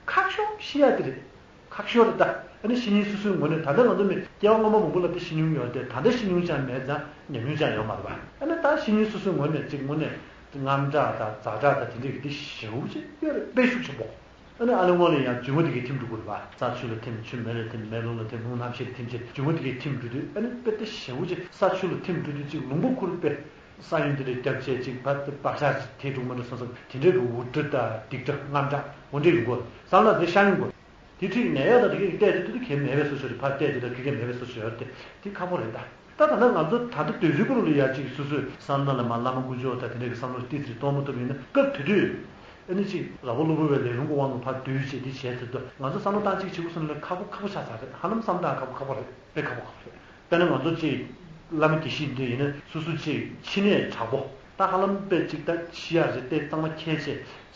ཁག་ཤོག་ཤི་ཡ་དེ་རེད། ཁག་ཤོར་རེད་ད། ཨ་ནི་ཤི་ཉིན་སོ་སོའི་ངོས་ནས་ད་ལྟ་ང་ཚོ་མི་སྐྱེ་བ་སྔོན་མ་མང་པོ་ལ་དེ་ཤི་མྱོང་ཡོད་དེ་ད་ལྟ་ཤི་མྱོང་ཅང་མེད་ཙང་ཉམས་མྱོང་ཅང་ཡོད་མ་རེད་པ། ཨ་ནི་ད་ཤི་ཉིན་སོ་སོའི་ངོས་ནས་གཅིག་དངོས་གནས་དངངས་སྐྲག་དང་ཛ་དྲག་དང་དེ་འདྲས་ཀྱི་དེ་ཞེ་པོ་ཅིག་ཡོད་རེད། དཔེ་ཤུགས་ཆེན་པོ། ཨ་ནི་ཨ་ལས་སྔོན་ལ་ཡང་འཇུག་ངོགས་དེ་གས་ཐིམ་འགྲོ་གི་རེད་པ། ས་ཆུ་ལ་ཐིམ། ཆུ་མེ་ལ་ཐིམ། མེ་རླུང་ལ་ཐིམ། རླུང་གནམ་གཤིས་ལ་ཐིམ་བྱས་འཇུག་ངོགས་དེ་གས་ཐིམ་འགྲོ་དུས། ཨ་ནི་དཔེ་དེ་ཞེ་པོ་ཅིག་ས་ཆུ་ལ་ཐིམ་འགྲོ་དུས་ཅིག་ལུང་པ་ཁུག་རེ་དཔེ། ས་ཡོམ་དེ་འདྲ་བརྒྱབ་བྱས་ཅིག་ཕར་དེ་བག་ཆགས་ཐེབས་འགྲོ་མ་འགྲོ་བསམ་བསམ་དེ་འདྲའི་གི་འུར་སྒྲ་དང་སྡིགས་སྒྲ་རྔམ་སྒྲ་འོ་འདྲ་ཡོང་གི་ཡོད་བསམ་ན་དེ་ཤར་ཡོང་གི་ཡོད། དེ་འཕྲོས་ནད་གཡོག་དང་དེ་གས་བལྟས་དུས་དེ་གས་མེད་པའི་བཟོ་ཅིག་རེད། ཕར་བལྟས་དུས་དེ་གས་མེད་པའི་བཟོ་ཅིག་ཡོད་དེ། དེ་ཁག་པོ་རེད་ད། ད་ད་ལྟ་ང་ཚོ་ད་ལྟ་དུས་ཚོད་ཁོ་རང་ལ་ཡ་ཅིག་སོ་སོའི་བསམ་བློ་ལ་མ་བླ་མ་དཀོན་མཆོག་དང་དེ་འདྲ་གི་བསམ་བློ་ཏོག་ཙམ་གཏོང་མ་ཐུབ་ཡིན་ན། སྐབས་དེ་དུས་ཨ་ནི་ཅིག་ར་བ་ལུག་པོ་བའི་ལས་རུང་གི་དབང་གིས་ཕར་བསྡུས་བྱས་དེ་བྱས་ཚར་དུས་ང་ཚོ་བསམ་བློ་བཏང་གཅིག་བྱེད་དགོས་བསམ་ན་ཁག་པོ་ཁག་པོ་ཆགས་ཚར་རེད། ཧ་ལམ་བསམ་བཏང་ཁག་པོ་ཁག་པོ་རེད། དཔེ་ཁག་པོ་ཁག་པོ་རེད། དཔེར་ན་ང་ཚོ་ཅིག་བླ་མ་དགེ་བཤེས་འདི་ཡིན་ན་སོ་སོ་ཅིག་མཆིན་ནད་དྲག་པོ། ད་ཧ་ལམ་དཔེ་ཅིག་ད་ཤི་ཡག་རེད། དེ་གཙང་མ་འཁྱེར་བྱས་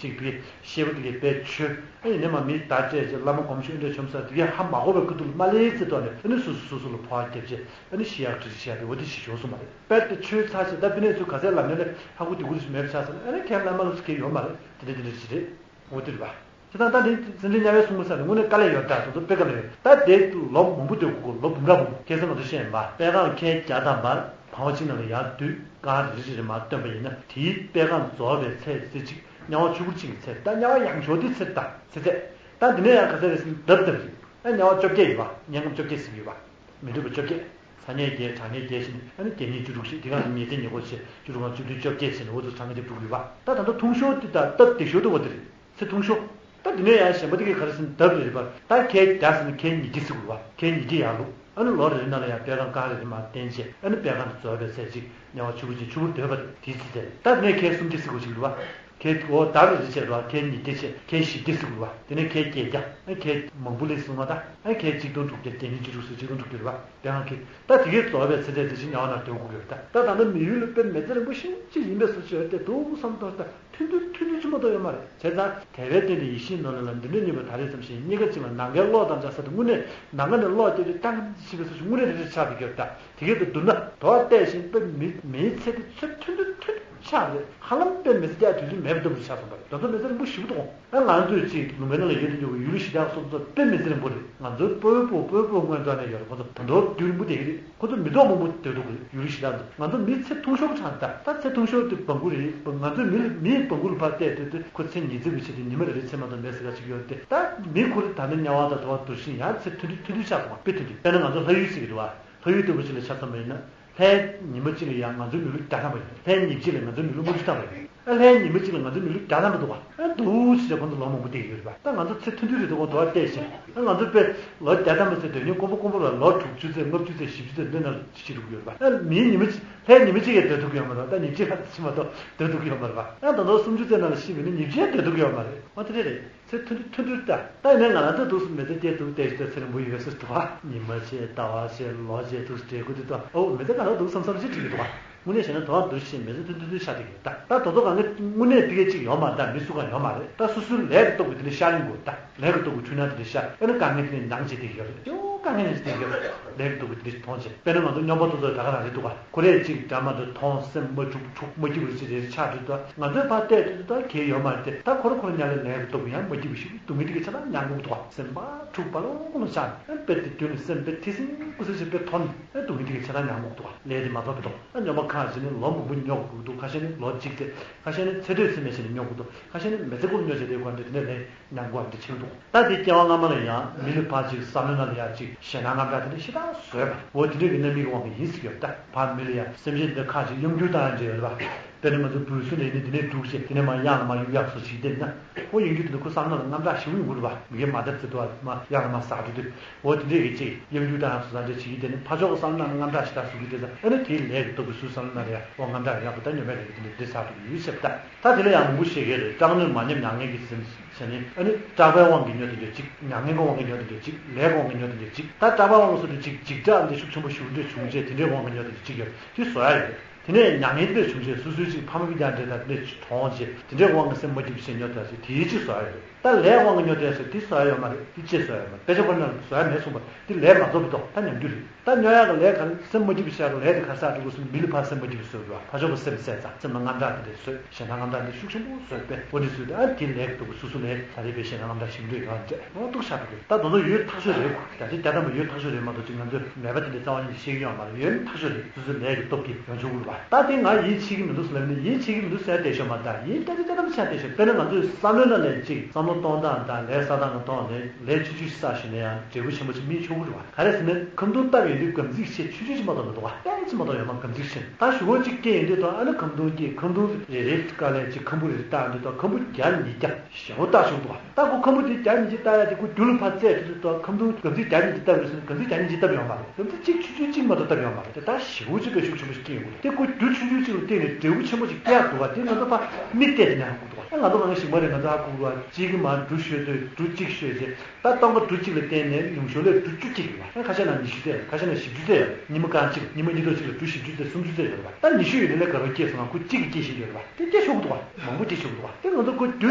ཅིག་དེ་གས་ཤེས་པ་དེ་གས་དཔེ་ཆོས། ཨ་ཡིན་ནའི་མ་མི་བདག་བྱས་ཅིག་བླ་མ་སྒོམ་ཆོས་འདྲ་བྱུང་ས་དེ་གས་ཧ་མ་གོ་བའི་ཁ་ཐུག་ལ་མ་ལས་ཚེ་ཐོག་ནས་ཨ་ནི་སོ་སོ་སོ་སོ་ལ་ཕོག་བརྒྱབ་བྱས་ཨ་ནི་ཤི་ཡག་གྲི་ཤི་ཡག་དེ་འོ་དེ་ཞིག་བྱུང་སོང་བ་རེད། དཔེར་དེ་ཆོས་ཚར་བྱས་ད་དཔེར་ན་ཚུར་ག་ཚད་ལབ་ནས་ལས་ཧ་གོ་དེ་གོ་དེ་ཞིག་མེད་པ་ཆགས་ས་ན་ཨ་ནི་ཁྱེད་བླ་མ་ལ་སུ་གས་ཡོད་མ་རེད། དེ་འདྲ་དེ་འདྲ་ཞིག་རེད། འོ་དེ་རེད་པ། དེ་དང་ད་འདི་སེམས་ཅན་དམྱལ་བའི་སྲུང་མ་ཟེར་ནས་དངོས་གནས་དཀའ་ལས་ཡོད་ད། དེ་ཚོ་དཔེ་དཀའ་ལས་ཡོད་ད། དེ་ལོ་མང་པོ་སྡོད་དགོས། ལོ་འབུམ་ཕྲག་འབུམ། ཁ་སང་ང་ཚོ་བཤད་ཡིན་པ། པད་ཁང་ཁལ་བརྒྱ་ཐམ་པ་བང་བ་གཅིག་ནང་ལ་ཡར་བསྡུས། སྒང་རེ་རེ་རེ་མར་བཏོན་པ་ཡིན་ན་དེའི་པད་ཁང་རྫོགས་པའི་ཚད་ཚེ་གཅིག་དམྱལ་བ་ཆུ་བུར་གཅིག་གི་ཚད། ད་དམྱལ་བ་ཡང་ཞོ་དེ་ཚད་ད་ཚེ་ཚད། ད་འདི་ནས་ཡང་ག་ཚད་རེད་ཟེར་ན་ལྡབ་ལྡབ་རེད། ཨ་དམྱལ་བ་བཅོ་བརྒྱད་ཡོད་པ། དམྱལ་ཁམས་བཅོ་བརྒྱད་ཟིན་ཡོད་པ། མི་འདོད་པ་བཅོ་བརྒྱད། ཚ་དམྱལ་བརྒྱད། གྲང་དམྱལ་བརྒྱད་བྱས་ནས་ཨ་ནི་བརྒྱད་ཉིས་བཅུ་དྲུག་བྱས། དེ་ག་ནས་ཉི་ཚེ་ཉེར་དགུ་བྱས། བཅུ་དྲུག་གང་བཅུ་བདུན་བཅོ་བརྒྱད་བྱས་ནས་འོ་ཚོ་གྲངས་ཀ་དེ་འགྲོ་གི་ཡོད་པ། ད་ད་ལྟ་ཐུང་ཤོས་དེ་ད་སྟབས་བདེ་ཤོས་དེ་འོ་དེ་རེད། ཚེ་ཐུང་ཤོས། ད་འདི་ནས་ཡང་གཞན་པ་དེ་གས་ག་རེ་ཟེར་ན་ལྡབ་རེ་རེ་བར་ད་ཁལ་བརྒྱ་ཟེར་ན་ཁལ་ཉིས་བརྒྱ་ཟེར་དགོས་པ། ཁལ་ཉིས་བརྒྱ་ཡར་ལུག་ཨ་ནི་ལོ་རེ་རེ་ནང་ལ་ཡང་པད་ཁང་སྒང་རེ་རེ་མར་བསྟན་བྱས་ཨ་ནི་པད་ཁང་དེ་རྫོགས་པའི་ཚད་གཅིག་དམྱལ་བ་ཆུ་བུར་གཅིག་ཆུ་བུར་སྡོད་པ་རེད། དེའི་ཚེ་ཚད་རེད། ད་འདི་ནས་ཁལ་སུམ་བརྒྱ་ཟེར་དགོས་ཅིག་རེད་པ། ཁལ་འོ་ལྡབ་རེ་རེ་བྱས་རེད་པ། ཁལ་ཉིས་བརྒྱ་བྱས། ཁལ་བཞི་བརྒྱ་ཟེར་དགོས་པ། དེ་ནས་ཁལ་བརྒྱད་བརྒྱ། ཨ་ཁལ་མང་པོ་སླེབས་སོང་བ། ད་ཨ་ཁལ་གཅིག་སྟོང་དྲུག་བརྒྱ། བརྒྱད་ཉིས་བཅུ་དྲུག་ཟེར་གཅིག་སྟོང་དྲུག་བརྒྱ་རེད་པ། པད་ཁང་ཁེ། ད་དེ་གའི་རྫོགས་པའི་ཚེ་ཚད་དེ་བཞིན་དམྱལ་བ་ནང་སྡོད་དགོས་ཀྱི་ཡོད། ད་ད་ད་ལྟ་མི་ཡུལ་ལ་དཔེ་མི་ཚེ་རིང་པོ་ཞེ་པོ་ཅིག་ཡིན་པའི་བཟོ་ཅིག་ཡོད་དེ་འདུག་བསམ་དོན་ད་ཐུང་ཐུང་ཐུང་ཐུང་ཅིག་མ་གཏོགས་ཡོད་མ་རེད། བྱས་ཙང་དལ་བའི་སྟེང་ནས་ཡིད་བཞིན་ནོར་ལ་ལ་འདི་འདྲ་གཉིས་པ་ད་རེས་ཙམ་ཞིག་གཉིས་ཀ་གཅིག་ལ་ནམ་མཁའི་གློག་དང་འདྲ་ས་དེ་དངོས་གནས་ནམ་མཁའ་ནས་གློག་བརྒྱབ་དུས་ཏང་ཞིག་པའི་བཟོ་ཅིག་དངོས་གནས་རེ་རེ་ཆགས་བསྡད་ཀྱི་ཡོད། ད་དེ་གའི་དུ་བསྡུར་ན་དོ་བ་བལྟས་ཤིང་དཔེ་མི་མིའི་ཚེ་དེ་ཚོད་ཐུང་ཐུང་ཐུང་ཆགས་རེད། ཧ་ལམ་དཔེ་མི་ཚེ་བསྐྱལ་དུས་ཚོད་མེད་པ་ལྟ་བུ་ཆགས་སོང་བ་རེད། དེ་ཚོ་མི་ཚེ་རིང་པོ་ཞེ་པོ་འདུག་ཨ་ང་ཚོས་ཅིག་ལུང་པའི་ནང་ལ་ཡོད་དུ་འཇུག་པའི་ཡུལ་གཞི་བདག་སོགས་ཚོ་དཔེ་མི་ཚེ་རིང་པོ་རེད། ང་ཚོའི་སྤོ་བོའི་སྤོ་སྤོ་སྤོ་སྔོན་ཐོག་ནས་ཡོད་རེད། ཁོ་ཚོ་ད་དུང་དུས་རིང་པོ་བསྡད་ཀྱི་རེད། ཁོ་ཚོ་མི་ཐོག་མང་པོ་སྡོད་འདུག་གི་ཡུལ་གཞི་བདག་ཚོ། ང་ཚོ་མི་ཚེ་ཐུང་ཤོས་ཆགས་ད། ད་ཚེ་ཐུང་ཤོས་དེ་བང་གུ་རེད། ང་ཚོའི་མི་ལ་མིའི་བང་གུ་ལ་ཕར་བལྟས་དུས་དུས་ཁོ་ཚེ་ཉི་ཚེ་བུ་ཆེ་དེ་ཉི་མ་རེ་རེ་ཚེ་མ་གཏོགས་མེད་ཟེར་ག་ཅིག་ཡོད་རེད་དེ། ད་མི་ཁོ་རེ་ད་ནི་དམྱལ་བ་དང་དུ་བ་འདུར་ཞིང་ཡང་ཚེ་ཐུང་ཐུང་ཐུང་ཐུང་ཆགས་སོང་བ། དཔེ་ཐུང་ཐུང་། དཔེར་ན་ང་ཚོ་ལྷ་ཡུལ་ཟེར་གྱི་འདུག་བ། ལྷ་ཡུལ་ལྟ་བུ་ཅིག་ལ་ཆ་མཚོན་པ་ཡིན་ན། ལྷའི་ཉི་མ་གཅིག་ལ་ཡང་ང་ཚོའི་མི་ལུས་བརྒྱ་ཐམ་པ་ཡིན། ལྷའི་ཉིན་གཅིག་ལ་ང་ཚོའི་མི་ལུས་ལྔ་བཅུ་ཐམ་པ་ཡིན། ཨ་ལྷའི་ཉི་མ་གཅིག་ལ་ང་ཚོའི་མི་ལུས་བརྒྱ་ཐམ་པ་འདུག་ག་ཨ་འདུག་ཟེར་ཁོང་ཚོ་ལོ་མང་པོ་བསྡད་ཡོད་རེད་པ། ད་ང་ཚོ་ཚེ་ཐུང་ཐུང་རེད་འདུག་གོ་འདུག་བ་བལྟས་ཤིང་། ཨ་ང་ཚོ་དཔེ་ལོ་བརྒྱ་ཐམ་པ་ཟེར་དོན་སྙིང་དཀོན་པོ་དཀོན་པོ་ར་ལོ་དྲུག་ཅུ་ཚེ་ལྔ་བཅུ་ཚེ་བཞི་བཅུ་ཚེ་འདི་ནང་ཤི་འགྲོ་གི་ཡོད་རེད་པ། ཨ་མིའི་ཉི་མ་གཅིག་ལྷའི་ཉི་མ་གཅིག་ཡང་སྡོད་ཐུབ་ཀྱི་ཡོད་མ་རེད་པ། ད་ཉིན་གཅིག་ལྷག་ཙམ་མ་གཏོགས་སྡོད་ཐུབ་ཀྱི་ཡོད་མ་རེད་པ། ཨ་ད་དུང་སུམ་ཅུ་ཚེ་ནང་ལ་ཤི་བ་ཡིན་ན་ཉིན་གཅིག་ཡང་སྡོད་ཐུབ་ཀྱི་ཡོད་མ་རེད། ཨ་དེ་འདྲ་རེད། ཚེ་ཐུང་ཐུང་ཐུང་ཐུང་ད། ད་ཡིན་ན་ང་རང་ཚོ་འདུག་སེ་མི་ཚེ་སྐྱེལ་འདུག་བལྟས་ཤིག་ད་ཚེ་རིང་པོ་ཡོད་ཟེར་འདུག་ག་ཉི་མ་བྱས་ཟླ་བ་བྱས་ལོ་བྱས་འདུག་སེ་བགྲེས་པོ་དེ་ཚོ་ཨོ་མི་ཚེ་གང་ལ་འདུག་བསམ་བསམ་ཞིག་བྱེད་ཀྱི་འདུག་ག་དངོས་གནས་བྱས་ན་དོ་བ་འདུག་ཤེས་མི་ཚེ་ཐུང་ཐུང་ཐུང་ཐུང་ཆགས་བསྡད་ཀྱི་ཡོད་ད། ད་དོ་དོ་གང་ག་དངོས་གནས་དེ་གས་ཅིག་ཡོད་མ་རེད། ད་མི་སུ་གང་ཡོད་མ་རེད། ད་སོ་སོའི་ལས་ཀྱི་སྟོབས་ཀྱིས་དེ་འདྲ་ཤར་ཡོང་དགོས་ད། ལས་ཀྱི་སྟོབས་ཀྱིས་འཁྲུལ་ན་དེ་འདྲ་ཤར། ཨ་ནི་དཀའ་ངལ་དེ་ནས་མྱངས་བྱས་བསྡད་ཀྱི་ཡོད་རེད། ཅིའོ་དཀའ་ངལ་ནས་བསྡད་ཀྱི་ཡོད་རེད། ལས་ཀྱི་སྟོབས་ཀྱིས་དེ་འདྲ་མཐོང་བྱས། དཔེར་ན་ང་ཚོ་སྨྱོན་པ་ཏོག་ཙམ་ད་ག་རང་རེད་འདུག་ག་ཁོ་རེ་གཅིག་འདྲ་མ་འདྲ་མཐོང་སེམས་མ་འཁྲུག་འཁྲུག་མ་སྐྱིད་པ་ཅིག་རེ་རེ་ཆགས་འགྲོ་དུས། ང་ཚོས་ཕར་བལྟས་དུས་ད་གལ་ཡོད་མ་རེད་དེ། ད་ཁོ་ར་ཁོ་ར་ཉར་ལ་ལས་ཀྱི་སྟོབས་ཀྱིས་ཡང་མ་སྐྱིད་པ་ཞིག་སྡུག་བསྔལ་དེ་གའི་ཆ་ཚང་མྱངས་དགོས་འདུག་ག་སེམས་པ་འཁྲུག་པ་ལོང་ལོང་ཆགས་ནས་དཔེ་དེ་དུས་ནས་སེམས་དཔེ་ཐེ་སིང་སྐུ་སེ་ཞིག་དཔེ་མཐོ་ནས་སྡུག་བསྔལ་དེ་གའི་ཆ་ཚང་མྱངས་དགོས་འདུག་ག་ལས་དེ་མ་རྫོགས་པ་འདུག་ཨ་སྨྱོན་པ་ཁག་ཅིག་ནི་ལོ་མང་པོ་སྨྱོ་དགོས་འདུག་ཁ་ཤས་ནི་ལོ་གཅིག་ཙམ། ཁ་ཤས་ནི་ཚེ་སྟོད་ཚེ་སྨད་བྱས་ནས་སྨྱོ་དགོས་འདུག་ཁ་ཤས་ནི་མི་ཚེ་ཁོར་སྨྱོ་བྱས་དེ་དགོས་འདུག་དེ་འདྲ་ལས་ཉམས་དགོས་པ་འདི་ཕྱིན་འདུག་ད་དེ་སྐྱེ་བ་སྔ་མ་ལ་ཡང་མི་ལུས་ཕར་ཅིག་བསམ་བློའི་ནང་ལ་ཡང་ཅིག་ཞེད་སྣང་དངངས་སྐྲག་དེ་འདྲ་ཞེ་དྲག་བཟོས་པ་འོ་དེ་འདྲ་གི་རྣམ་སྨིན་གྱི་དབང་གིས་ཡིན་སྲིད་ཀྱི་ཡོད་ད། ཕར་མི་ལ་ཡང་སེམས་ཅན་འདི་ཁ་ཅིག་གཡམ་རྒྱུག་བཏང་ཡང་འདྲ་ཡོད་རེད་པ། དཔེར་ན་ང་ཚོ་འབུ་སྲིན་ལ་ཡིན་ན་འདི་ནས་འབྲུག་བྱས་འདི་ནས་མར་གཡང་ལ་མར་གཡུག་ཡག་བཟོ་ཅིག་བསྡད་ན་ཨོ་གཡམ་རྒྱུག་དེ་འདྲ་ཁོ་བསམ་བློ་ལ་དངངས་སྐྲག་ཞེ་པོ་ཡོང་གི་རེད་པ། མི་གའི་མ་འདར་ཚེ་དུ་བ་མར་གཡང་ལ་མར་ཟག་འགྲོ་དུས། འོ་དེ་འདྲས་ཀྱི་ཅིག་གཡམ་རྒྱུག་དང་སུ་དང་འདྲ་བྱེད་ཀྱི་དེ་ནི་ཕར་ཕྱོགས་ཀྱི་བསམ་བློ་ནང་དངངས་སྐྲག་ཞེ་དྲག་བཟོ་གི་དེ་ཚོ་ཨ་ནི་དེའི་ལས་ཀྱི་སྟོབས་ཀྱིས་སུའི་བསམ་བློ་ནང་ལ་ཡང་འོ་དངངས་སྐྲག་ཡོང་ཡག་པོ་ད་ཉོ་མེད་རེད། དེ་འདྲས་འདི་ཟ་ཐུབ་ཀྱི་ཡོད་ཟེར་ད། ད་དེ་ལ་ཡང་མང་པོ་བཤད་ཀྱི་རེད། སྐྲག་ནི་མ་ཉམས་མྱ་ངན་གྱི་སེམས་ཟེར་ནས་ཨ་ནི་སྐྲག་པའི་དབང་གིས་ཉོ་དེ་འདྲས་ཅིག་མྱ་ངན་གྱི་དབང་གིས་ཉོ་དེ་འདྲས་ཅིག་ལས་ཀྱི་དབང་གིས་ཉོ་དེ་འདྲས་ཅིག་ད་སྐྲག་པའི་དབང་གིས་སུ་དེ་ཅིག་འཇིགས་སྐྲག་འདི་ཤུགས་ཆེན་པོ་ཞེ་པོ་འདྲས་བྱུང་རྗེས་དེ་འདྲས་དབང་གིས་ཉོ་དེ་འདྲས་ཅིག་ཡོད་དེ་བཟོ་ཡག་ཡོད་རེད། དེ་ནས་མྱ་ངན་དེ་འདྲ་བྱུང་རྗེས་སོ་སོའི་ཅིག་ཕ་མ་སྤུན་ཀྱག་འདྲ་དང་དེ་འདྲ་གྲོངས་རྗེས་དེ་འདྲའི་དབང་གིས་སེམས་མ་སྐྱིད་པ་ཞིག་ཉོ་ཐལ་ཞིག་དེའི་ཅིག་བཟོ་ཡག་ཡོད་རེད། ད་ལས་དབང་གིས་ཉོ་དེ་ཟེར་དེ་བཟོ་ཡག་ཡོད་མ་རེད། དེ་ཅི་བཟོ་ཡག་ཡོད་མ་རེད། དཔེ་ཆ་ཁོ་ན་བཟོ་ཡག་མེད་གསུངས་པ་དེ་ལས་མ་རྫོགས་པའི་ཐོག་ད་ཉམས་རྒྱུ་རེད། ད་ཉོ་ཡག་གི་ལས་ག་རེ་སེམས་མ་སྐྱིད་པ་ཞིག་ལས་དེ་ག་ས་འགྲོ་དགོས་སེམས་མི་ལ་ཕར་སེམས་མ་སྐྱིད་པ་བཟོ་དགོས། ཕར་ཕྱོགས་པ་སེམས་གསལ་ཚང་སེམས་ལ་དངངས་སྐྲག་དེ་འདྲ་བཟོས་ཞེད་སྣང་དངངས་སྐྲག་འདི་ཤུགས་ཆེན་པོ་བཟོས་པས་འོ་འདི་བཟོས་ཏེ་ཨ་དེ་ལས་གི་སྟོབས་ཀྱིས་སོ་སོ་ལས་ད་རེས་པའི་ཞེད་སྣང་དངངས་སྐྲག་ཞིག་འདོད་ཡོད་ཅེས་མང་ཏོག་ཤར་འགྲོ་གི་ད་དེ་ཚོ་ཡོད་ཐག་ཆོད་རེད། ད་ཅི་ད་ལྟ་མ་ཡོད་ཐག་ཆོད་རེད་མ་གཏོགས་ཅིག་ང་ཚོས་མེད་པ་དེ་འདྲའི་རྩ་བ་ཉིད་ཤེས་ཀྱི་ཡོད་མ་རེད། ཡོད་ནི་ཐག་ཆོད་རེད། སོ་སོའི་ལས་ཀྱི་སྟོབས་ཀྱིས་ཡོང་ཆོག་གི་རེད་པ། ད་དེ་ང་ཡིད་ཆེས་ཀྱི་མི་འདུག་ཟེར་ལབ་ནས་ཡིད་ཆེས་ཀྱི་མི་འདུག་ཟེར་བསྡད་ཤོག་མ་ད་ཡིད་ཏན་ཏན་ཏན་ཏན་ཆགས་བསྡད་ཤོག་དཔེར་ན་ང་ཚོས་བསམ་བློའི་ནང་ནས་ཅིག་བསམ་ གཏོང་སྟངས་དང་ལས་བསགས་སྟངས་ཀྱི་ཐོག་ནས་ལས་ཆུང་ཆུང་ཞིག་བསགས་ཞུས་ན་ཡང་འབྲས་བུ་ཆེན་པོ་ཞིག་སྨིན་ཆོག་གི་རེད་བ། ག་རེ་ཟེར་ན་ཁ་འཐུང་བཏབ་ཡོང་དུས་སྒམ་ཚིགས་ཆེ་ཆུང་ཆུང་ཅིག་མ་གཏོགས་མི་འདུག་བ། ཏོག་ཙམ་མ་གཏོགས་ཡོད་མ། སྒམ་ཚིགས་ཆེ། ད་ཞུ་བོ་གཅིག་སྐྱེས་ཡོང་དུས་ད་ཨ་ནི་ཁ་འཐུང་སྐྱེས། ཁ་འཐུང་རེ་རེ་དཀའ་ལས་ཅིག་ཁམ་བུ་རེ་རེ་བཏགས་ཡོང་དུས་ད་ཁམ་བུ་བརྒྱ་ཉིས་བརྒྱ་ཞེ་པོ་བཏགས་བྱུང་འདུག་བ། ད་ཁོ་ཁམ་བུ་དེ་བརྒྱ་ཉིས་བརྒྱ་བཏགས་ཡ་དེ་ཁོ་རྒྱུ་ལ་ཕར་བཙལ་དུས་ད་ཁ་འཐུང་སྒམ་ཚིགས་བརྒྱ་ཉིས་བརྒྱ་བཏབ་རེད་ཟེར་ན་སྒམ་ཚིགས་བརྒྱ་ཉིས་བརྒྱ་བཏབ་ཡོད་མ་རེད། སྒམ་ཚིགས་གཅིག་ཆུང་ཆུང་གཅིག་མ་གཏོགས་བཏབ་ཡོད་མ་རེད། དེ་ད་ཞེ་པོ་ཅིག་དཔེ་ཤུགས་ཆེན་པོ་ཞིག་སྐྱེས་ཡོང་གི་རེད། དེ་ཁོ་རྒྱུ་ཆུང་ཆུང་གཅིག་ལ་བརྟེན་ནས་འབྲས་བུ་ཆེན་པོ་ཞིག་སྐྱེ་ཡག་འདུག་བ། དེ་ང་ཚོ་ཕར་མིག་གཏད་དེ་ནས་ཧ་གོ་འདུག་བ། ཨ་ང་ཚོ་གང་ག་ཞིག་མ་རེད། ང་ཚོ་ཧ་གོ་གི་རེད་བ། གཅིག་གིས་མར་འབྲུ་བཤོས་དུས་འབྲུ་གཅིག་བཤོས་རྗེས་ད་སྟོང་པ་འབྲུ་གཅིག་ལ་བརྟེན་ནས་ལུང་ཞོ་ལས་འབྲུ་བཅུ་སྐྱེ་གི་རེད་བ། ཨ་ཁ་ཤས་ན་ཉི་ཤུ་རྩ། ཁ་ཤས་ན་བཞི་བཅུ་རྩ་ཡོད་རེད། ཉི་མ་རྐང་གཅིག་ལ། ཉི་མ་ཉིས་སྟོང་གཅིག་ལ་འབྲུ་བཞི་བཅུ་རྩ་སུམ་ཅུ་རྩ་ཡོད་རེད་བ། ད་ཉི་ཤུ་ཡོད་ནི་ལས་ག་རེ་སྐྱེས་སོང་ང་། ཁོ་གཅིག་གིས་སྐྱེ་བཞིན་ཡོད་རེད་བ། དེ་སྐྱེ་ཆོག་གི་འདུག་བ། མང་པོ་སྐྱེ་ཆོག་གི་འདུག་བ། དེ་ང་ཚོ་ཁོ་རྒྱུ་